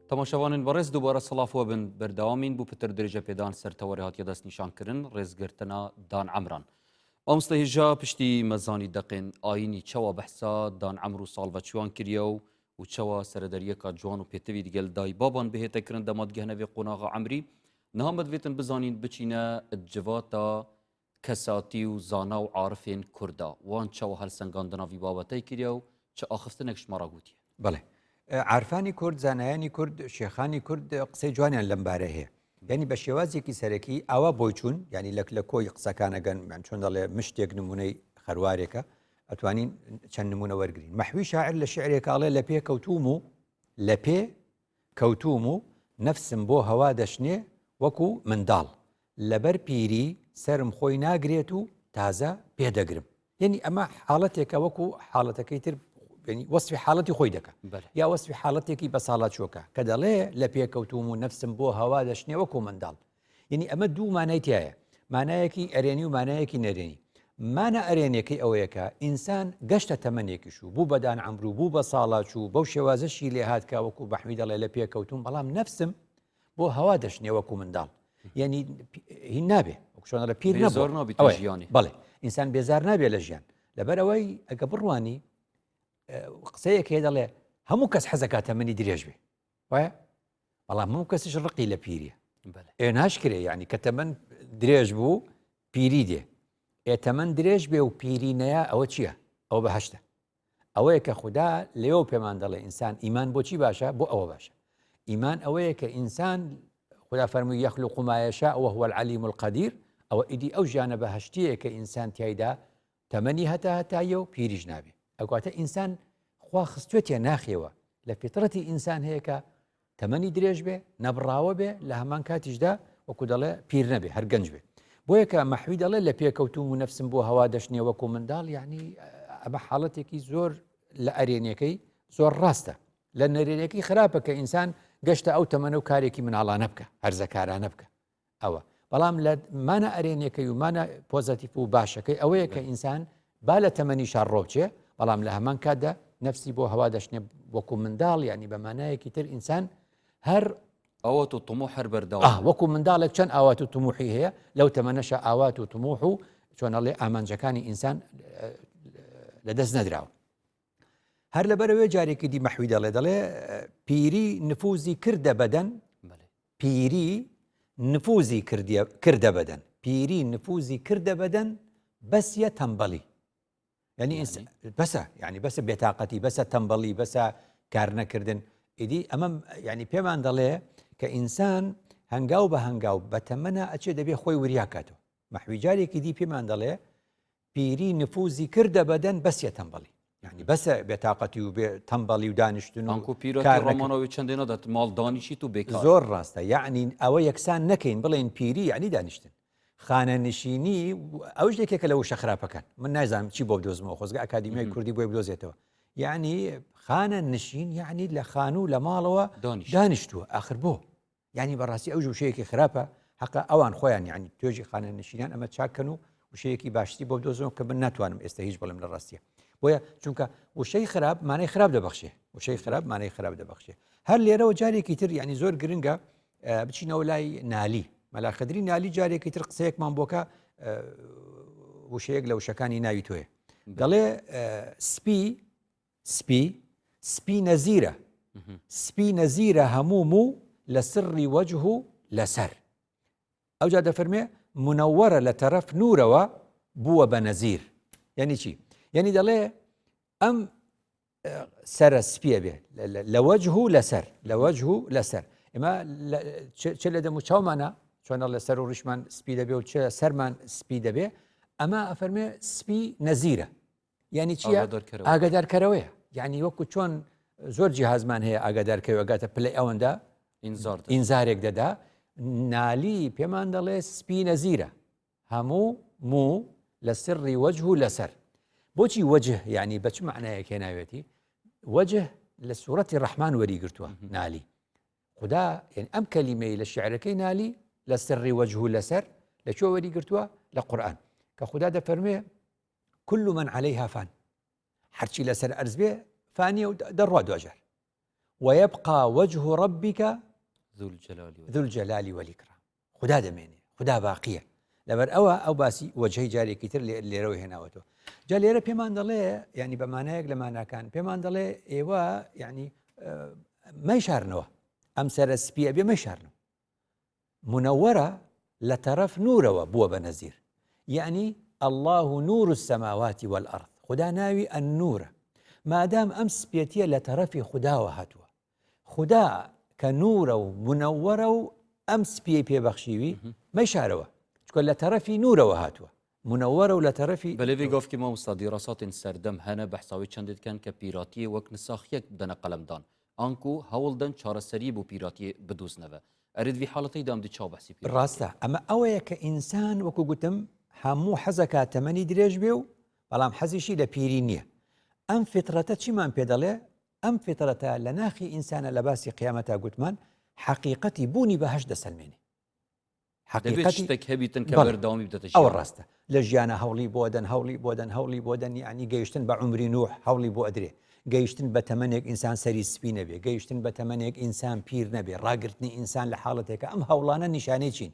تەماشەوانن بەڕێز دووبارە سڵاف وە بن بەردەوامین بۆ پتر درێژە پێدان سەر تەوەری هاتیە دەستنیشانکردن ڕێزگرتنا دان عەمران. مامۆستا هێژا پشتی مەزانی دەقێن ئاینی چەوە بەحسا دان عەمر و ساڵ ڤەچوان کریە و و چەوە سەرەدەریەکا جوان و پێتەوی دگەل دای بابان بهێتە کرن دەما دگەهنە vê قۆناغا عەمری نها مەدڤێتن بزانین بچینە جڤاتا کەساتی و زانا و عارفێن کوردا وان چەوە هەلسەنگاندنا ڤی بابەتەی کریە و چ ئاخفتنێک شما را گوتیە. بەڵێ عارفانی کورد زانایانی کورد شێخانی کورد قسەی جوانیان لەم بارە هەیە یعنی بە شێوازێکی سەرەکی ئاوا بۆی چوون یعنی لە لە کۆی قسەکان ئەگەن من چۆن دەڵێ مشتێک نمونەی خەروارێکە ئەتوانین چەند نمونە وەرگین مەحوی شاعر لە شعرێکاڵێ لە پێ کەوتوم و لە پێ کەوتووم و نەفسم بۆ هەوا دەشنێ وەکو منداڵ، لەبەر پیری سەرم خۆی ناگرێت و تازە پێ دەگرم. یەنی ئەمە حاڵەتێکە وەکو حاڵەتەکەی تر وەسفی حاڵەتی خۆی دەکا یا وەسفی حاڵەتێکی بەساڵاچووەکە کە دەڵێ لە پێ کەوتووم و نەفسم بۆ هەوا دەشنێ وەکو منداڵ. یەنی ئەمە دوو مانای تایە مانایەکی ئەرێنی و مانایەکی نەرێنی مانا ئەرێنیەکەی ئەوەیە کە ئینسان گەشتە تەمەنێکیش و بوو بە دان عەمر و بوو بە ساڵاچوو بەو شێوازەشی لێهات کە وەکو بەحوی دەڵێ لە پێکەوتوم بەڵام نەفسم بۆ هەوا دەشنێ وەکو منداڵ یعنی هین نابێ وەک چۆن دەڵێ پیر نەبوو بێزار نابیت لە ئەوەیە. ژیانی. بەڵێ ئینسان بێزار نابێ لە ژیان لەبەر ئەوەی ئەگە بڕوانی قسەیەک هەیە دەڵێ هەموو کەس حەزەکات تەمەنی درێژ بێ وایە بەڵام هەموو کەسیش ڕقی لە پیریە ئێ ناشکرێ یعنی کە تەمەن درێژ بوو پیری دێ ئێ تەمەن درێژ بێ و پیری نەیە ئەوە چییە ئەوە بەهشتە ئەوەیە کە خوددا لێو پێمان دەڵێ ئینسان ئیمان بۆچی باشە بۆ ئەوە باشە ئیمان ئەوەیە کە ئینسان خدا فەرمووی يخلق ما يشاء وهو العليم القدير ئەوە ئیدی ئەو ژیانە بەهشتیەیە کە ئینسان تیایدا تەمەنی هەتا هەتاییە و پیریش نابێ ئەوکاتە ئینسان خوا خستوێتیە ناخیەوە لە فیترەتی ئینسان هەیە کە تەمەنی درێژ بێ نەبڕاوە بێ لە هەمان کاتیشدا وەکو دەڵێ پیر نەبێ هەر گەنج بێ بۆیە کە مەحوی دەڵێ لە پێکەوتوم و نەفسم بۆ هەوا دەشنێ وەکو منداڵ یعنی ئەمە حاڵەتێکی زۆر لە ئەرێنیەکەی زۆر ڕاستە. لە نەرێنەکەی خراپە کە ئینسان گەشتە ئەو تەمەنە و کارێکی مناڵانە بکە هەرزەکارانە بکە ئەوە بەڵام لە مانە ئەرێنیەکەی و مانە پۆزەتیف و باشەکەی ئەوەیە کە ئینسان با لە تەمەنی شار ڕۆبچێ بەڵام لە هەمان کاتدا نفسی بۆ هەوا دەشنێ وەکو منداڵ ینی بە مانایەکی تر ئینسان هەر ئاوات و طموح هەر بەردەوام وەکو منداڵێک چەند ئاوات و طموحی هەیە لەو تەمەنەشە ئاوات و طموح و چۆنەڵێ ئامانجەکانی ئینسان لە دەست نەدراوە هەر لەبەرەوەی جارێکی دی مەحوی دەڵێ دەڵێ پیری نفوزی کردە بەدەن پیری نفوزی کردە بەدەن پیری نفوزی کردە بەدەن بەسیە تەمبەڵی یعنی بەسە یعنی بەسە بێتاقەتی بەسە تەمبەڵی بەسە کار نەکردن ئیدی ئەمە یعنی پێمان دەڵێ کە ئینسان هەنگاو بە هەنگاو بەتەمەە ئەچێ دەبێ خۆی وریاکاتەوە مەحوی جارێکی دی پێمان دەڵێ پیری نفوزی کردە بەدەن بەسیە تەمبەڵی یعنی بەسە بێتاقەتی و بێ تەمبەڵی و دانیشتن و ئەنکو پیرەتی ڕۆمانەوەی چەندێ نەدات ماڵ دانیشیت و بێکار زۆر ڕاستە یعنی ئەوە یەکسان نەکەین بڵێن پیری یعنی دانیشتن خانەنشینی ئەوش یەکێکە لە وشە خراپەکان من نایزانم چی بۆ بدۆزمەوە خۆزگە ئەکادیمیای کوردی بۆی بدۆزێتەوە یعنی خانە نشین یعنی لە خانوو لە ماڵەوە دانیشتووە ئاخر بۆ یانی بەڕاستی ئەو وشەیەکی خراپە حەقە ئەوان خۆیان یعنی توێژی خانە نشینان ئەمە چاکەن و وشەیەکی باشتری بۆ بدۆزنەوە کە من ناتوانم ئێستا هیچ بڵێم لە ڕاستیە بۆیە چونکە وشەی خراپ مانای خراپ دەبەخشێ وشەی خراپ مانای خراپ دەبەخشێ هەر لێرەوە جارێکی تر یعنی زۆر گرنگە بچینەوە لای نالی مەلا خدری نالی جارێکی تر قسەیەکمان بۆکە وشەیەک لە وشەکانی ناوی تۆیە دەڵێ سپی سپی سپی نەزیرە سپی نەزیرە هەموو موو لە سڕی وەجه و لەسەر ئەوجا دەفەرمێ منەوەرە لە تەرەف نورەوە بووە بە نەزیر یعنی چی یعنی دەڵێ ئەم سرە سپیە بێ لە وەجه و لەسەر لە وەجه و لەسەر ئێمە چ لە دەم و چاومانە چۆنە لەسەر و ڕیشمان سپی دەبێ و چ سەرمان سپی دەبێ ئەمە ئەفەرمێ سپی نەزیرە یعنی چیە ئاگادارکەرەوەیە یعنی وەکو چۆن زۆر جیهازمان هەیە ئاگادارکەوە گاتە پلەی ئەوەندە ئینزارێک دەدا نالی پێمان دەڵێ سپی نەزیرە هەموو موو لە سڕی وەجه و لەسەر بۆچی وەجه یعنی بە چ معنایەک هێناوێتی وەجه لە سوورەتی ڕەحمان وەری گرتووە نالی خدا یعنی ئەم کەلیمەی لە شعرەکەی نالی لە سڕی وەجه و لەسەر لە کوێ وەری گرتووە لە قورآن کە خدا دەفەرموێ كل من عليها فان هەرچی لەسەر ئەرز بێ فانیە و دەڕوا دواجار ويبقى وجه ربك ذو الجلال والإكرام خدا دەمێنێ خدا باقیە لەبەر ئەوە ئەو باسی وەجهی جارێکی تر لێرەوە هێناوەتەوە جا لێرە پێمان دەڵێ ینی بە مانایەک لە ماناکان پێمان دەڵێ ئێوە ینی مەیشارنەوە ئەم سەرە سپیە بێ مەیشارنەوە منەوەرە لە تەرەف نورەوە بووە بە نەزیر یەعنی اللە نور السماوات والارض خودا ناوی النورە مادام ئەم سپێتیە لە تەرەفی خوداوە هاتووە خودا کە نورە و منەوەرە و ئەم سپیەی پێبەخشیوی مەیشارەوە چکە لە تەرەفی نورەوە هاتووە منەوەرە و لە تەرەفی بەلێ vê gavkê mamosta dîrasatên serdem hene behsa wê çendê dikin ke pîratiyê wek nisaxiyek bidene qelemdan Anku hewl den çareseriyê bo pîratiyê bidozneve. Erê di vî haleteyê de em dê çawa behsî pîratiyê ڕاستە ئەمە ئەوەیە کە ئینسان وەکو گوتم هەموو حەزەکا تەمەنی درێژ بێ و بەڵام حەزیشی لە پیری نییە ئەم فیترەتە چیمان پێ دەڵێ ئەم فیترەتە لە ناخی ئینسانە لە باسی قیامەتا گوتمان حەقیقەتی بوونی بەهەشت دەسەلمێنێ حەقیقەتی شتێک هەبیتن کە بەردەوامی بداتە ئەوە ڕاستە لە ژیانە هەوڵی بۆ دەن هەوڵی بۆ دەن هەوڵی بۆ دەن یعنی گەیشتن بە عمری نوح هەوڵی بۆ ئەدرێ گەیشتن بە تەمەنێک ئینسان سەری سپی نەبێ گەیشتن بە تەمەنێک ئینسان پیر نەبێ ڕاگرتنی ئینسان لە حاڵەتێکە ئەم هەوڵانە نیشانەی چین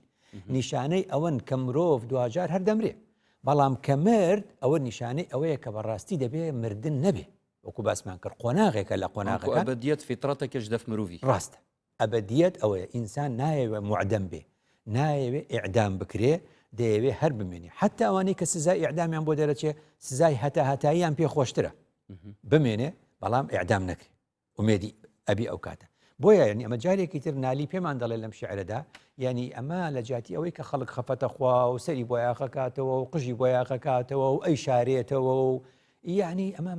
نیشانەی ئەوەن کە مرۆڤ دواجار هەر دەمرێ بەڵام کە مرد ئەوە نیشانەی ئەوەیە کە بەڕاستی دەبێ مردن نەبێ وەکو باسمان کرد قۆناغێکە لە قۆناغەکان ئەبەدیەت فیترەتێکە دەف مرۆڤی ڕاستە ئەبەدیەت ئەوەیە ئینسان نایەوێ موعدەم بێ، نایەوێ ئیعدام بکرێ، دەیەوێ هەر بمێنێ. حەتتا ئەوانەی کە سزای ئیعدامیان بۆ دەرەچێ، سزای هەتاهەتاییان پێ خۆشترە بمێنێ، بەڵام ئیعدام نەکرێ. ئومێدی ئەبی ئەو کاتە. بۆیە یعنی ئەمە جارێکی تر نالی پێمان دەڵێ لەم شیعرەدا، یعنی ئەمە لە جیاتی ئەوەی کە خەڵک خەفەتە خوا و سەری بۆیاخەکاتەوە و قژی بۆیاخەکاتەوە و ئەیشارێتەوە و یەعنی ئەمە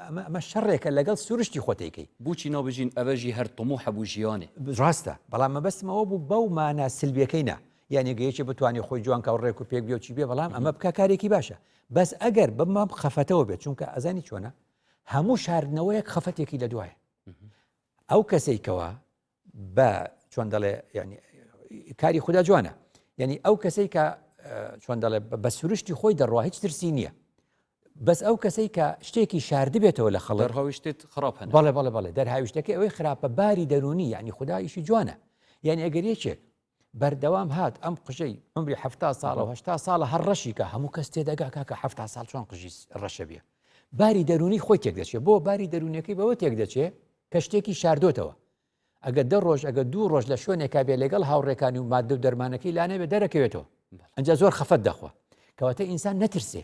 ئەمە ئەمە شەڕێکە لەگەڵ سروشتی خۆتەیکەی. بۆچی نابژین ئەڤە ژی هەر طموحە بۆ ژیانێ. ڕاستە بەڵام مەبەستم ئەوە بوو بەو مانا سلبیەکەی نا یانی گە یەکێ بتوانێ خۆی جوان کا و ڕێک و پێک بێ و چی بێ بەڵام ئەمە بکا کارێکی باشە بەس ئەگەر بەم خەفەتەوە بێت چونکە ئەزانی چۆنە هەموو شاردنەوەیەک خەفەتێکی لە دوایە. ئەو کەسەی کەوا بە چۆن دەڵێ ینی کاری خوددا جوانە یعنی ئەو کەسەی کە چۆن دەڵێ بە سروشتی خۆی دەڕوا هیچ ترسی نییە بەس ئەو کەسەی کە شتێکی شاردبێتەوە لە خەڵک دەرهاویشتێت خراپ هەن بەڵێ بەڵێ بەڵێ دەرهاویشتەکەی ئەوەی خراپە باری دەرونی یعنی خوددایشی جوانە یعنی ئەگەر یەکێک بەردەوام هات ئەم قژەی عمری ه ساڵە و هه ساڵە هەر ڕەشیکە هەموو کەس تێدەگا کاکە ه ساڵ چۆن قژی ڕەشە بێ باری دەرونی خۆی تێک دەچێت بۆ باری دەرونیەکەی بەوە تێک دەچێت کە شتێکی شاردۆتەوە ئەگەر دە ڕۆژ ئەگە دوو ڕۆژ لە شوێنێکا بێ لەگەڵ هاوڕێکانی و مادە و دەرمانەکەی لانەبێ دەرەکەوێتەوە ئەجا زۆر خەفەت دەخوا کەواتە ئینسان نەترسێ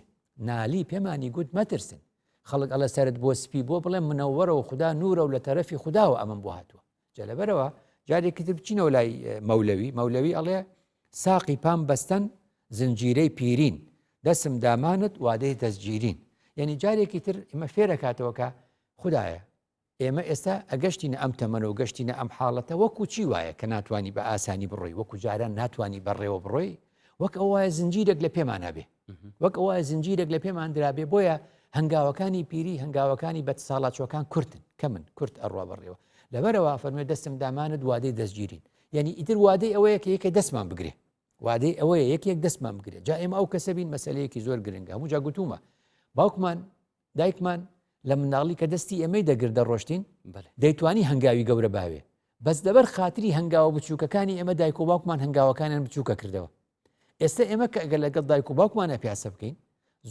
نالی پێمانی گوت مەترسن خەڵک ئەڵە سەرت بۆ سپی بۆ بڵێ منەوەرە و خوددا نورە و لە تەرەفی خودداوە ئەمەم بۆ هاتووە جا لەبەرەوە جارێکی تر بچینەوە لای مەولەوی مەولەوی ئەڵێ ساقی پام بەستن زنجیرەی پیرین دەسم دامانت وادەی دەستگیرین یعنی جارێکی تر ئمە فێرەکاتەوە کە خدایە ئێمە ئێستا ئەگەشتینە ئەم تەمەنە و گەشتینە ئەم حاڵەتە وەکو چی وایە کە ناتوانانی بە ئاسانی بڕۆی وەکو جاران ناتوانانی بەڕێوە بڕۆی وەک ئەو وایە زنجیرێک لە پێمان هەبێ وەک ئەو وایە زنجیرێک لە پێمان درابێ بۆیە هەنگاوەکانی پیری هەنگاوەکانی بە ساڵاچۆکان کورتن کەمن کورت ئەڕوا بەڕێوە لەبەرەوە فەرمێ دەستم دامانت وادەی دەستگیرین یعنی ئیتر وادەی ئەوەیە کە یەکێ دەستمان بگرێ وادەی ئەوەیە یەکێک دەستمان بگرێت جا ئێمە ئەو کەسە بین مەسلەیەکی زۆر گرنگە هەموو جا گوتومە باوکمان دایکمان لە منداڵی کە دەستی ئێمەی دەگرت دەڕۆشتین دەیتوانی هەنگاوی گەورە باوێ بەس لەبەر خاتری هەنگاوە بچووکەکانی ئێمە دایک و باوکمان هەنگاوەکانیان بچووکە کردەوە ئێستا ئێمە کە ئەگەر لەگەڵ دایک و باوکمانە پیاسە بکەین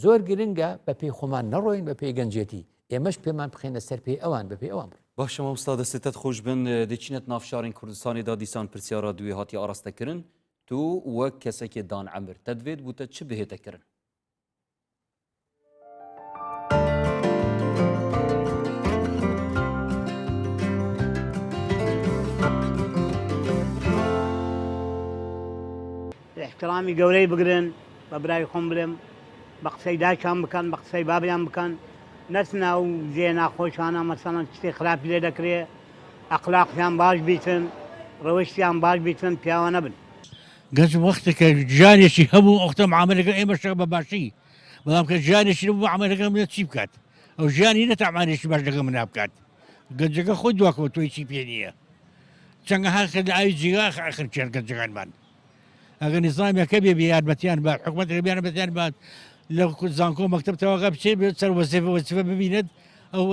زۆر گرنگە بە پێی خۆمان نەڕۆین بە پێی گەنجێتی ئێمەش پێمان بخێنە سەر پێی ئەوان بە پێی ئەوان بڕۆین. باشە مامۆستا دەستتت خۆش بن دەچینەت ناو شارین کوردستانی دا دیسان پرسیارا دوێ هاتی ئاراستە کردن تو وەک کەسێکی دان عەمر تەدوێت بوتە چ بهێتە کردن؟ ئیحترامی گەورەی بگرن بە برای خۆم بلێم بە قسەی دایکان بکەن بە قسەی بابیان بکەن نەچنە ئەو جێ ناخۆشانە مەسەڵەن شتێ خراپی لێ دەکرێ ئەخلاقیان باش بیتن ڕەوشتیان باش بیتن پیاوە نەبن. گەنج وەختێک کە ژیانێکی هەبوو ئەوختە معامەلە لەگەڵ ئێمەش دەکات بە باشی بەڵام کە ژیانێکی نەبوو معامەلە لەگەڵ منە چی بکات ئەو ژیانی نە تەعمالێکی باش لەگەڵ منا بکات گەنجەکە خۆی دواکەوتووە هیچی پێ نییە چەنگەها کە لە ئاوی جیگا ئەخرچێن گەنجەکانمان ئەگەر نیزامێک هەبێ بێ یارمەتیان بات حکومەتێک بێ یارمەتیان بات لە زانکۆ مەکتەب تەواوکە بچێ بێت سەر وەزیفە وەزیفە ببینێت ئەو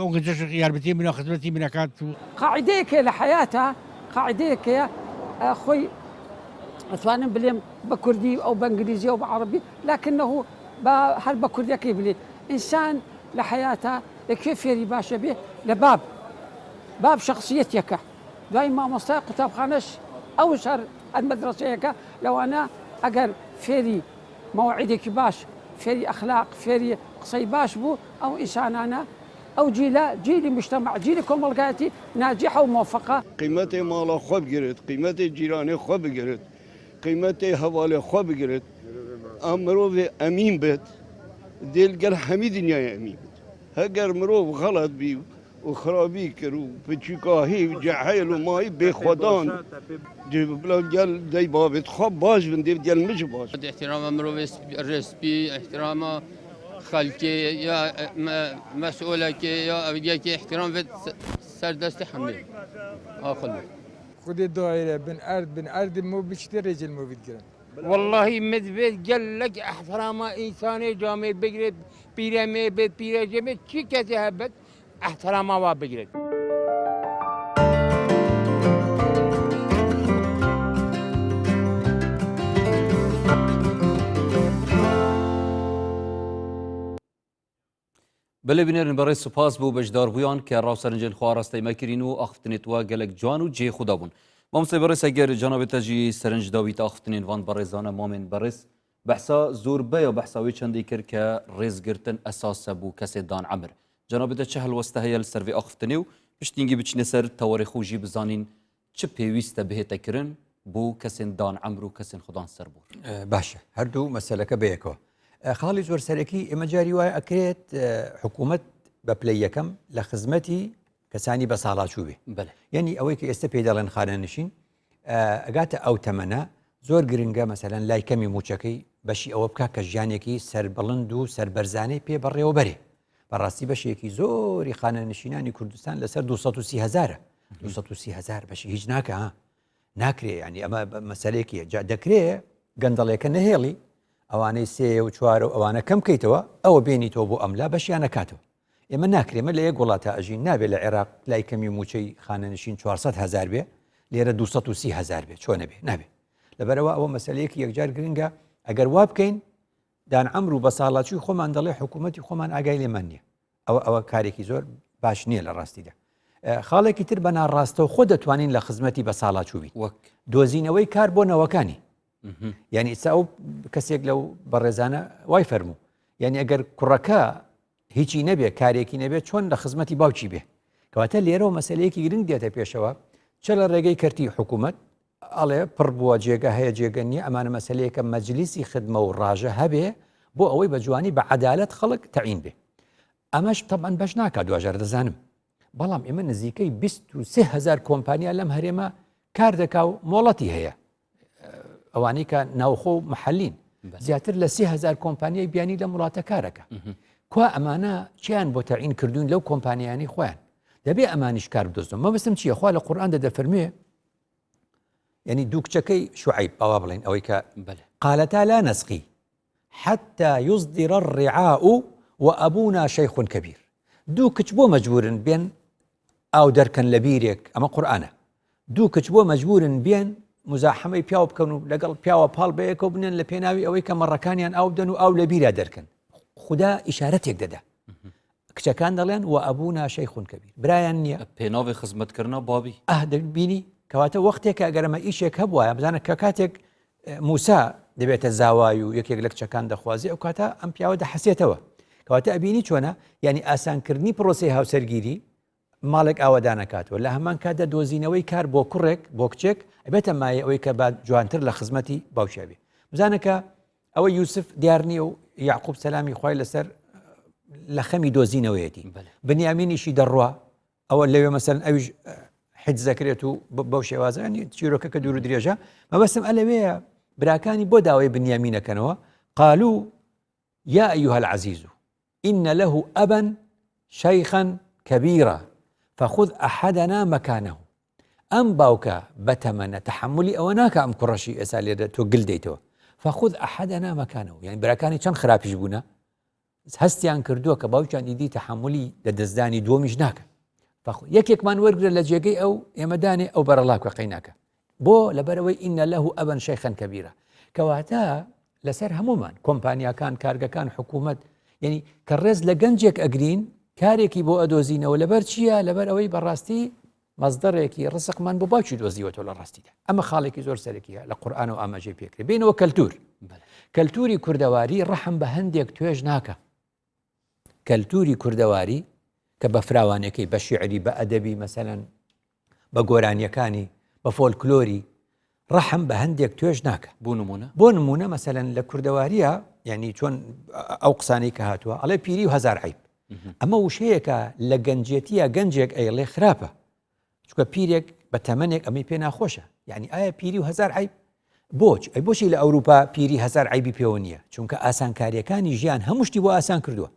ئەو گەنجەش یارمەتی منە خزمەتی منەکات و قاعیدەیەک هەیە لە حەیاتا قاعیدەیەک هەیە خۆی ئەتوانم بلێم بە کوردی ئەو بە ئینگلیزی ئەو بە عەڕەبی لەکنه با هەر بە کوردیەکەی بلێ ئینسان لە حەیاتا لە کوێ فێری باشە بێ لە باب باب شەخسیەتێکە دوای مامۆستای قوتابخانەش ئەوش هەر هەر مەدرەسەیەکە لەوانە ئەگەر فێری مەوعیدێکی باش فێری ئەخلاق فێری قسەی باش بوو ئەو ئینسانانە ئەو جیلە جیلی مجتمع جیلی کۆمەڵگایەتی ناجحە و مۆفەقە. قیمەتێ ماڵا خوە بگرت، قیمەتێ جیرانێ خوە بگرت، قیمەتێ هەڤالێ خوە بگرت، ئا مرۆڤێ ئەمین بێت دێ لگەل هەمی دنیای ئەمین بێت. هەگەر مرۆڤ غەڵەت بی و خرابی کرد و پچوکاهی و جەهل و مایی بێ خودان دێ بلا گەل دەی بابێت خوا باش بن دێ گەل مژ باش. احترام مرۆڤ ڕێسپی احترام خەلکێ یا مەسئولەکێ یا ئەویدیەکێ احترام بێت سەر دەستی حەمێ ئاخل بێت. خودێ دایرە بن ئەرد بن ئەرد مو بچتە رێجل مو بگرن. وەڵاهی مدبێت گەلەک ئەحتراما ئینسانێ جامێر بگرێت پیرەمێر بێت پیرەژێ بێت چی کەسێ هەبێت ئەحتراما وا بگرێت. بەلێ بینەرن بەڕێز سوپاس بۆ بەشداربوویان کە ڕاو سەرنجێن خۆ ئاراستەی مە کرین و ئاخفتنێت وە گەلەک جوان و جێ خودا بوون. مامۆستای بەڕێز ئەگەر جەنابت تەژی سەرنج داویت ئاخفتنێن ڤان بەڕێزانە مامێن بەڕێز بەحسا زۆربەیە بەحسا وێ چەندی کرد کە ڕێزگرتن ئەساسە بوو کەسێ دان عەمر جەنابت چ هەلوەستە هەیە لەسەر وێ ئاخفتنێ و پشتینگی بچینە سەر تەوەرێ خۆ ژی بزانین چ پێویستە بهێتە کرن بۆ کەسێن دان عەمر و کەسێن خودان سەربۆر؟ باشە هەردوو مەسەلەکە بەیەکەوە خاڵی زۆر سەرەکی ئێمە جاری وایە ئەکرێت حکوومەت بە پلەی یەکەم لە خزمەتی کەسانی بە ساڵاچوو بێ یعنی ئەوەی کە ئێستا پێی دەڵێن خانەنشین ئەگاتە ئەو تەمەنە زۆر گرنگە مەسەلەن لای کەمی موچەکەی بەشی ئەوە بکە کە ژیانێکی سەربڵند و سەربەرزانەی پێ بەڕێوەبەرێ بەڕاستی بەشێکی زۆری خانەنشینانی کوردستان لەسەر 230 هزارە. 230 هزار بەشی هیچ ناکە ناکرێ ینی ئەمە مەسەلێکی جا دەکرێ گەندەڵێکە نەهێڵی ئەوانەی سێ و چوار و ئەوانە کەم بکەیتەوە ئەوە بێنیتەوە بۆ ئەملا بەشیان نەکاتەوە ئێمە ناکرێ مە لە یەک وڵاتە ئەژین نابێت لە عێراق لای کەمی موچەی خانەنشین 400 هزار بێ لێرە 230 هزار بێ چۆنە بێ نابێ لەبەرەوە ئەوە مەسلەیەکی یەکجار گرنگە ئەگەر وا بکەین دان عەمر و بەساڵاچووی خۆمان دەڵێ حکوومەتی خۆمان ئاگای لێمان نییە ئەوە ئەوە کارێکی زۆر باش نییە لە ڕاستیدا خاڵێکی تر بە ناڕاستەوخۆ دەتوانین لە خزمەتی بە ساڵاچووبی وەک دۆزینەوەی کار بۆ نەوەکانی یعنی ئیستا ئەو کەسێک لەو بەڕێزانە وای فەرموو یعنی ئەگەر کوڕەکە هیچی نەبێ کارێکی نەبێت چۆن لە خزمەتی باوکی بێ کەواتە لێرەوە مەسلەیەکی گرنگ دێتە پێشەوە چ لە ڕێگەی کەرتی حکوومەت ئەڵێ پڕ بووە جێگە هەیە جێگە نییە ئەمانە مەسلەیەکە مەجلیسی خدمە و ڕاژە هەبێ بۆ ئەوەی بە جوانی بە عەدالەت خەڵک تەعین بێ ئەمەش تەبەن بەش ناکات دواجار دەزانم بەڵام ئێمە نزیکەی 23 هزار کۆمپانیا لەم هەرێمە کار دەکا و مۆڵەتی هەیە ئەوانەی کە ناوخۆ و محلین زیاتر لە 3000 کۆمپانیای بیانی لەم وڵاتە کارەکە کوا ئەمانە چیان بۆ تەعین کردوون لەو کۆمپانیانی خۆیان دەبێ ئەمانیش کار بدۆزنەوە مەبەستم چییە خوا لە قورئاندا دەفەرموێ یعنی دوو کچەکەی شعیب ئەوە بڵێن ئەوەی کە قالتا لا نسقی حتى يصدر الرعاء وأبونا شيخ كبير دوو کچ بۆ مەجبورن بێن ئاو دەرکەن لە بیرێک ئەمە قورآانە دوو کچ بۆ مەجبورن بێن مزاحەمەی پیاو بکەن و لەگەڵ پیاوە پاڵ بەیەکەوە بنێن لە پێناوی ئەوەی کە مەڕەکانیان ئاو بدەن و ئاو لە بیرا دەرکەن خودا ئیشارەتێک دەدا کچەکان دەڵێن و ئەبونا شەیخ کەبیر برایان نییە پێناوی خزمەتکردنا بابی ئاه دەبینی کەواتە وەختێک ئەگەر ئەمە ئیشێک هەبوایە بزانە کە کاتێک موسا دەبێتە زاوای و یەکێک لە کچەکان دەخوازی ئەو کاتە ئەم پیاوە دەحەسێتەوە کەواتە ئەبینی چۆنە یعنی ئاسانکردنی پرۆسی هاوسەرگیری ماڵێک ئاوەدانەکاتەوە لە هەمان کاتدا دۆزینەوەی کار بۆ کوڕێک بۆ کچێک ئەبێتە مایە ئەوەی کە با جوانتر لە خزمەتی باوکیا بێ بزانە کە ئەوە یوسف دیار نییە و یعقوب سەلامی خوای لەسەر لە خەمی دۆزینەوەیەتی بنیامینیشی دەڕوا ئەوە لەوێ مەسەن ئەویش حیز دەکرێت و بەو شێوازانی چیرۆکە کە دوور و درێژە مەبەستم ئەلەوەیە براکانی بۆ داوای بنیامینەکەنەوە قالو یا أيها العزيز إن له أبا شيخا كبيرا فخذ أحدنا مكانه ئەم باوکە بەتەمەنە تەحەمولی ئەوە ناکا ئەم کوڕەشی ئێستا لێرە تۆ گل دەیتەوە فخذ أحدنا مكانه یعنی براکانی چەند خراپیش بوونە هەستیان کردووە کە باوکیان ئیدی تەحەمولی لە دەستدانی دووەمیش ناکە یەکێکمان وەرگرە لە جێگەی ئەو ئێمەدانێ ئەو بەرەڵا بکە قەی ناکە بۆ لەبەرەوەی إن له أبا شيخا كبيرا کەواتە لەسەر هەمومان کۆمپانیاکان کارگەکان حکوومەت یعنی کە ڕێز لە گەنجێک ئەگرین کارێکی بۆ ئەدۆزینەوە لەبەر چییە لەبەر ئەوەی بەڕاستی مەزدەرێکی ڕسقمان بۆ باوکی دۆزیوەتەوە لە ڕاستیدا ئەمە خاڵێکی زۆر سەرەکیە لە قورآن و ئاماژەی پێکرێ بینەوە کەلتور کەلتوری کوردەواری ڕەحم بە هەندێک توێژ ناکە کەلتوری کوردەواری کە بە فراوانەکەی بە شیعری بە ئەدەبی مەسەلەن بە گۆرانیەکانی بە فۆلکلۆری ڕەحم بە هەندێک توێژ ناکە بۆ نمونە بۆ نمونە مەسەلەن لە کوردەواریە یعنی چۆن ئەو قسانەی کە هاتووە ئەڵێ پیری و هەزار عیب ئەمە وشەیەکە لە گەنجێتیە گەنجێک ئەیڵێ خراپە چکە پیرێک بە تەمەنێک ئەمەی پێ ناخۆشە یعنی ئایا پیری و هەزار عیب بۆچ ئەی بۆچی لە ئەوروپا پیری هەزار عیبی پێوە نییە چونکە ئاسانکاریەکانی ژیان هەموو شتی بۆ ئاسان کردووە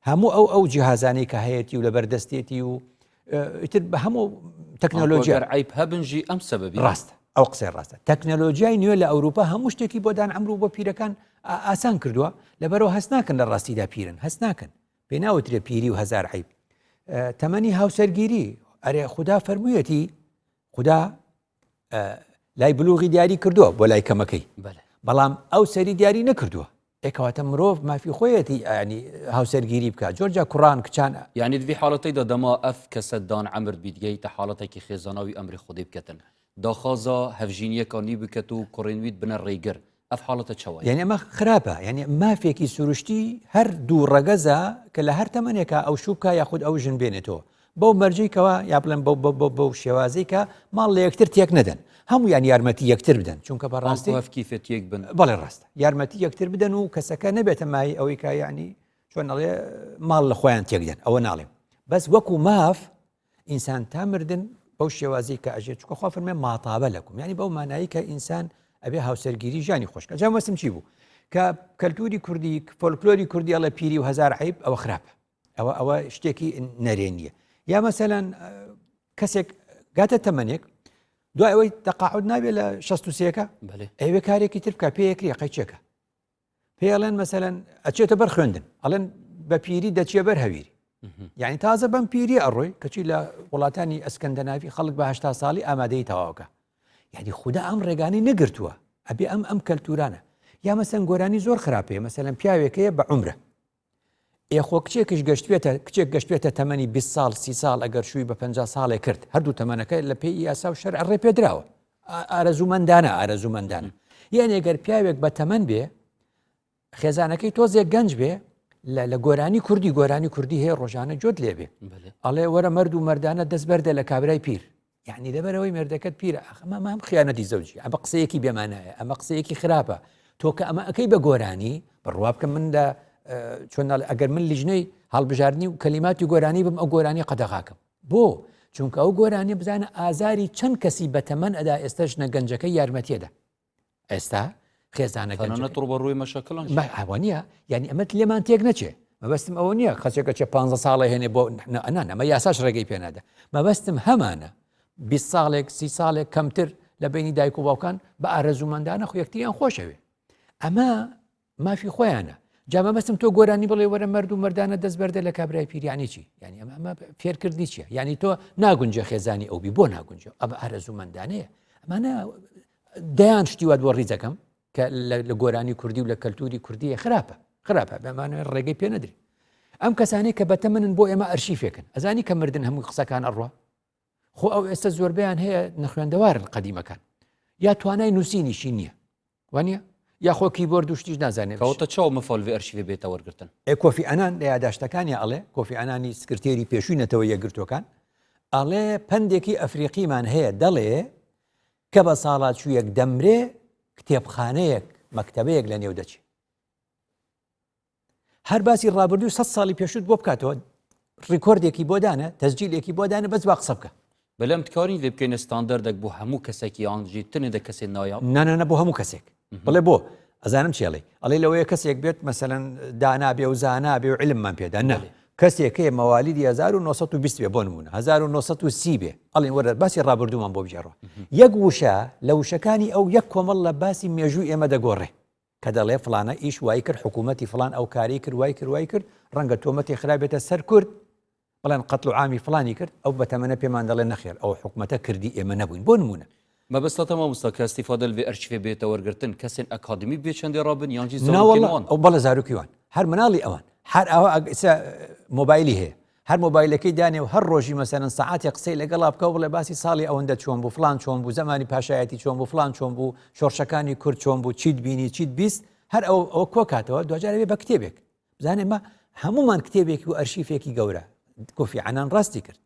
هەموو ئەو ئەو جیهازانەی کە هەیەتی و لەبەردەستێتی و ئیتر بە هەموو تەکنەلۆژیا عیب هەبنجی ئەم سەبەبی ڕاستە ئەو قسەی ڕاستە تەکنەلۆژیای نوێ لە ئەوروپا هەموو شتێکی بۆ دان ئەمرو بۆ پیرەکان ئاسان کردووە لەبەرەوە هەست ناکەن لە ڕاستیدا پیرن هەست ناکەن پێ ناوترێ پیری و هەزار عیب تەمەنی هاوسەرگیری ئەرێ خودا فەرموویەتی خودا لای بلوغی دیاری کردووە بۆ لای کەمەکەی بەڵام ئەو سەری دیاری نەکردووە ئێکەواتە مرۆڤ مافی خۆیەتی ئەنی هاوسەرگیری بکات جۆرجا کوڕان کچان یعنی دوی حاڵەتەیدا دەما ئەف کەسە دان ئەمرد بیتگەیتە حاڵەتێکی خێزاناوی ئەمری خودی بکەتن داخازا هەڤژینیەکانی بکەت و کوڕێنویت بنە ڕێگر ئەف حاڵەتە چەوە یعنی ئەمە خراپە یعنی مافێکی سروشتی هەر دوو ڕەگەزە کە لە هەر تەمەنێکا ئەو شوو بکا یاخود ئەو ژن بێنێتەوە بەو مەرجەی کەوا یا بڵێن بەو بەو بەو بەو شێوازەی کە ماڵ لە یەکتر تێک نەدەن هەمویان یارمەتی یەکتر بدەن چونکە بەڕاستی هەف کیفێت یەک بن بەڵێ ڕاستە یارمەتی یەکتر بدەن و کەسەکە نەبێتە مای ئەوەی کە یعنی چۆن ئەڵێ ماڵ لە خۆیان تێکدەن ئەوە ناڵێم بەس وەکو ماف ئینسان تا مردن بەو شێوازی کە ئەژێت چکە خوا فەرمێ ماتابە لەکم یعنی بەو مانایی کە ئینسان ئەبێ هاوسەرگیری ژیانی خۆشکە جا مەسم چی بوو کە کەلتوری کوردی فۆلکلۆری کوردی ئەڵێ پیری و هەزار عیب ئەوە خراپە ئەوە ئەوە شتێکی نەرێنیە یا مەسەلەن کەسێک گاتە تەمەنێک دوای ئەوەی تەقاعد نابێت لە 16ەکە ئەوێ کارێکی تر بکە پێیەکری قەیچێکە پێ ئەڵێن مەسەلەن ئەچێتە بەر خوێندن ئەڵێن بە پیری دەچیە بەر هەویری یعنی تازە بەم پیری ئەڕۆی کەچی لە وڵاتانی ئەسکەندەناوی خەڵک بە هشتا ساڵی ئامادەی تەواوکە یعنی خوددا ئەم ڕێگانی نەگرتووە ئەبێ ئەم ئەم کەلتورانە یا مەسەن گۆرانی زۆر خراپەیە مەسەلەن پیاوێکەیە بە عمرە ئێ خۆ کچێکیش گەشتبێتە کچێک گەشتبێتە تەمەنی 20 ساڵ سی ساڵ ئەگەر شووی بە 50 ساڵێ کرد هەردوو تەمەنەکە لە پێی یاسا و شەرع ڕێ پێدراوە ئارەزوومەندانە ئارەزوومەندانە یعنی گەر پیاوێک بە تەمەن بێ خێزانەکەی تۆزێک گەنج بێ لە گۆرانی کوردی گۆرانی کوردی هەیە ڕۆژانە جۆت لێبێ ئەڵێ وەرە مرد و مردانە دەست بەردە لە کابرای پیر یعنی لەبەرەوەی مێردەکەت پیرە ئەخ ئەمە مام خیانەتی زەوجی ئەمە قسەیەکی بێمانایە ئەمە قسەیەکی خراپە تۆ کە ئەمە ئەەکەی بە گۆرانی بڕوا بکە من لە چۆن ئەگەر من لیژنەی هەڵبژاردننی و کەلیماتی گۆرانی بم ئەو گۆرانی قەدەغاکەم بۆ چونکە ئەو گۆرانی بزانە ئازاری چەند کەسی بەتەمەن ئەدا ئێستش نە گەنجەکە یارمەتیەدا ئێستا خێزانە گەنجەکە ڕوبەڕووی مەشەکڵن ئەوە نییە یعنی ئەمەت لێمان تێک نەچێ مەبەستم ئەوە نییە خەچێکە چێ پ ساڵە هێنێ بۆ ئەنان ئەمە یاساش ڕێگەی پێنادا مەبەستم هەمانە 20 ساڵێک سی ساڵێک کەمتر لە بینی دایک و باوکان بە ئارەزوومەندانە خو یەکتریان خۆشەوێ ئەمە مافی خۆیانە جا مەبەستم تۆ گۆرانی بڵێ وەرە مەرد و مردانە دەست بەردە لە کابرای پیریانی چی یعنی ئەمە ئەمە فێرکردنی چیە یعنی تۆ ناگونجێ خێزانی ئەو بی بۆ ناگونجێ ئەمە ئارەزوومەندانەیە ئەمانە دەیان شتی وات بۆ ڕیزەکەم کە لە گۆرانی کوردی و لە کەلتوری کوردی خراپە خراپە بەمانە ڕێگەی پێ نەدرێت ئەم کەسانی کە بەتەمەنن بۆ ئێمە ئەرشیفێکن ئەزانی کە مردن هەموو قسەکان ئەڕوا خۆ ئەو ئێستا زۆربیان هەیە نەخوێندەوارن قەدیمەکان یا توانای نووسینیشی نییە وانە یاخۆ کیبۆرد و شتیش نازانێت کەوتە چاو مفال وێ ئەرشیفێ بێتە وەرگتن ئێ کۆفی ئەنان لە یاداشتەکانی ئەڵێ کۆفی ئەنانی سکرتێری پێشووی نەتەوە یەکگرتووەکان ئەڵێ پەندێکی ئەفریقیمان هەیە دەڵێ کە بە ساڵاچوویەک دەمرێ کتێبخانەیەک مەکتەبەیەک لە نێو دەچێ هەر باسی ڕابردوو سە ساڵی پێشوت بۆ بکاتەوە ڕیکۆردێکی بۆ دانە تەسجیلێکی بۆ دانە بەس با قسە بکە. بەلام تکارین ڤێ بکەینە ستاندەردەک بۆ هەموو کەسێک یان ژی تنێ دە کەسێ نایاب؟ نا نا نا بۆ هەموو کەسێک بڵێ بۆ ئەزانم چی ئەڵێی ئەڵێ لەوەیە کەسێک بێت مەسەلەن دانا بێ و زانا بێ و علممان پێدا نا کەسێک هەیە مەوالیدی 1920 بێ بۆ نمونە 1930 بێ ئەڵێن وەرە باسی ڕابردوومان بۆ بگێڕەوە یەک وشە لە وشەکانی ئەو یەک کۆمەڵ لە باسی مێژووی ئێمە دەگۆڕێ کە دەڵێ فڵانە ئیش وای کرد حکوومەتی فڵان ئەو کاری کرد وای کرد وای کرد ڕەنگە تۆمەتی خرابێتە سەر کورد بڵێن قەتڵ و عامی فڵانی کرد ئەو بەتەمەنە پێمان دەڵێ نەخێر ئەو حکومەتە کردی ئێمە نەبووین بۆ نمونە. مەبەستتە مامۆستا کە ئیستیفادە لەێ ئەرشیفێ بێتە وەرگرتن کەسێن ئەکادمی بێ چەندێ ڕابن یان جی زاروکێن وان؟ ئەو بەڵێ زاروکی وان هەر مناڵی ئەوان هەر ئەوە ئێستا مۆبایلی هەیە هەر مۆبایلەکەی دانێ و هەر ڕۆژی مەسەلەن سەعاتێ قسەی لەگەڵا بکە و بڵێ باسی ساڵی ئەوەندە چۆن بوو فڵان چۆن بوو زەمانی پاشایەتی چۆن بوو فڵان چۆن بوو شۆڕشەکانی کورد چۆن بوو چیت بینی چیت 20 هەر ئەو ئەوە کۆکاتەوە دوجارە بێ بە کتێبێک بزانێ مە هەمومان کتێبێکی و ئەرشیفێکی گەورە کۆفی عەنان ڕاستی کرد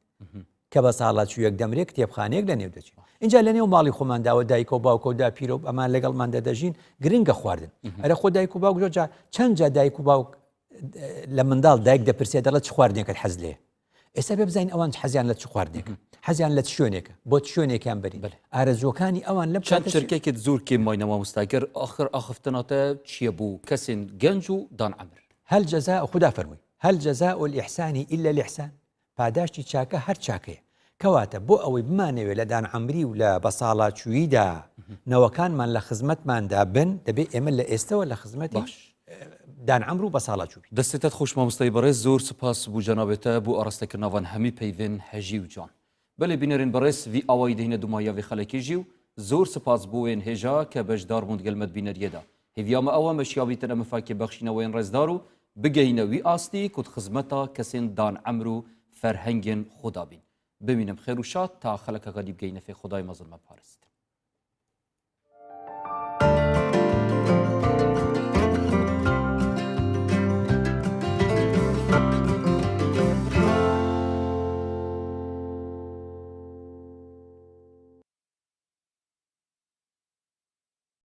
کە بە ساڵا چوویەک دەمرێ کتێبخانەیەک لە نێو دەچێت اینجا لە نێو ماڵی خۆمانداوە دایکە و باوکە و داپیرە و ئەمان لەگەڵماندا دەژین گرنگە خواردن ئەرە خۆ دایک و باوک زۆر جار چەند جا دایک و باوک لە منداڵ دایک دەپرسێ دەڵێت چ خواردنێکت حەز لێ ئێستا بێ بزانین ئەوان حەزیان لە چ خواردنێکە حەزیان لە چ شوێنێکە بۆ چ شوێنێکیان بەرین ئارەزووەکانی ئەوان لەم چەند چرکێکت زۆر کێم ماینە مامۆستا گەر ئاخر ئاخفتناتە چییە بوو کەسێن گەنج و دان عەمر هل جزاء خودا فەرمووی هل جزاء الإحسان إلا الإحسان پاداشتی چاکە هەر چاکەیە. کەواتە بۆ ئەوەی بمانەوێ لە دانعەمری و لە بەساڵاچووییدا نەوەکانمان لە خزمەتماندا بن، دەبێ ئێمە لە ئێستەوە لە خزمەتی باش. دانعەمر و بەساڵاچوو بین. دەستێتەت خۆش مامۆستای بەڕێز زۆر سپاس بو جەنابێتە بو ئاراستەکردنا ڤان هەمی پەیڤێن هەژی و جوان. بەلێ بینەرێن بەڕێز ڤی ئاوایی دهینە دوماییا ڤێ خەلەکێ ژی و زۆر سپاس بو وێن هێژا کە بەشدار بوون دگەل مەد بینەریێدا. هێڤیا مە ئەوە مە شیاویتن ئە مفاکێ بەخشینە وێن ڕێزدار و بگەهینە وی ئاستی کو خزمەتا کەسێن دان عەمر و فەرهەنگێن خودا بین. بمینم خێر و شاد تا خەلەکەکە دی بگەینە فێ خودای مەزن مە پارێزیتن.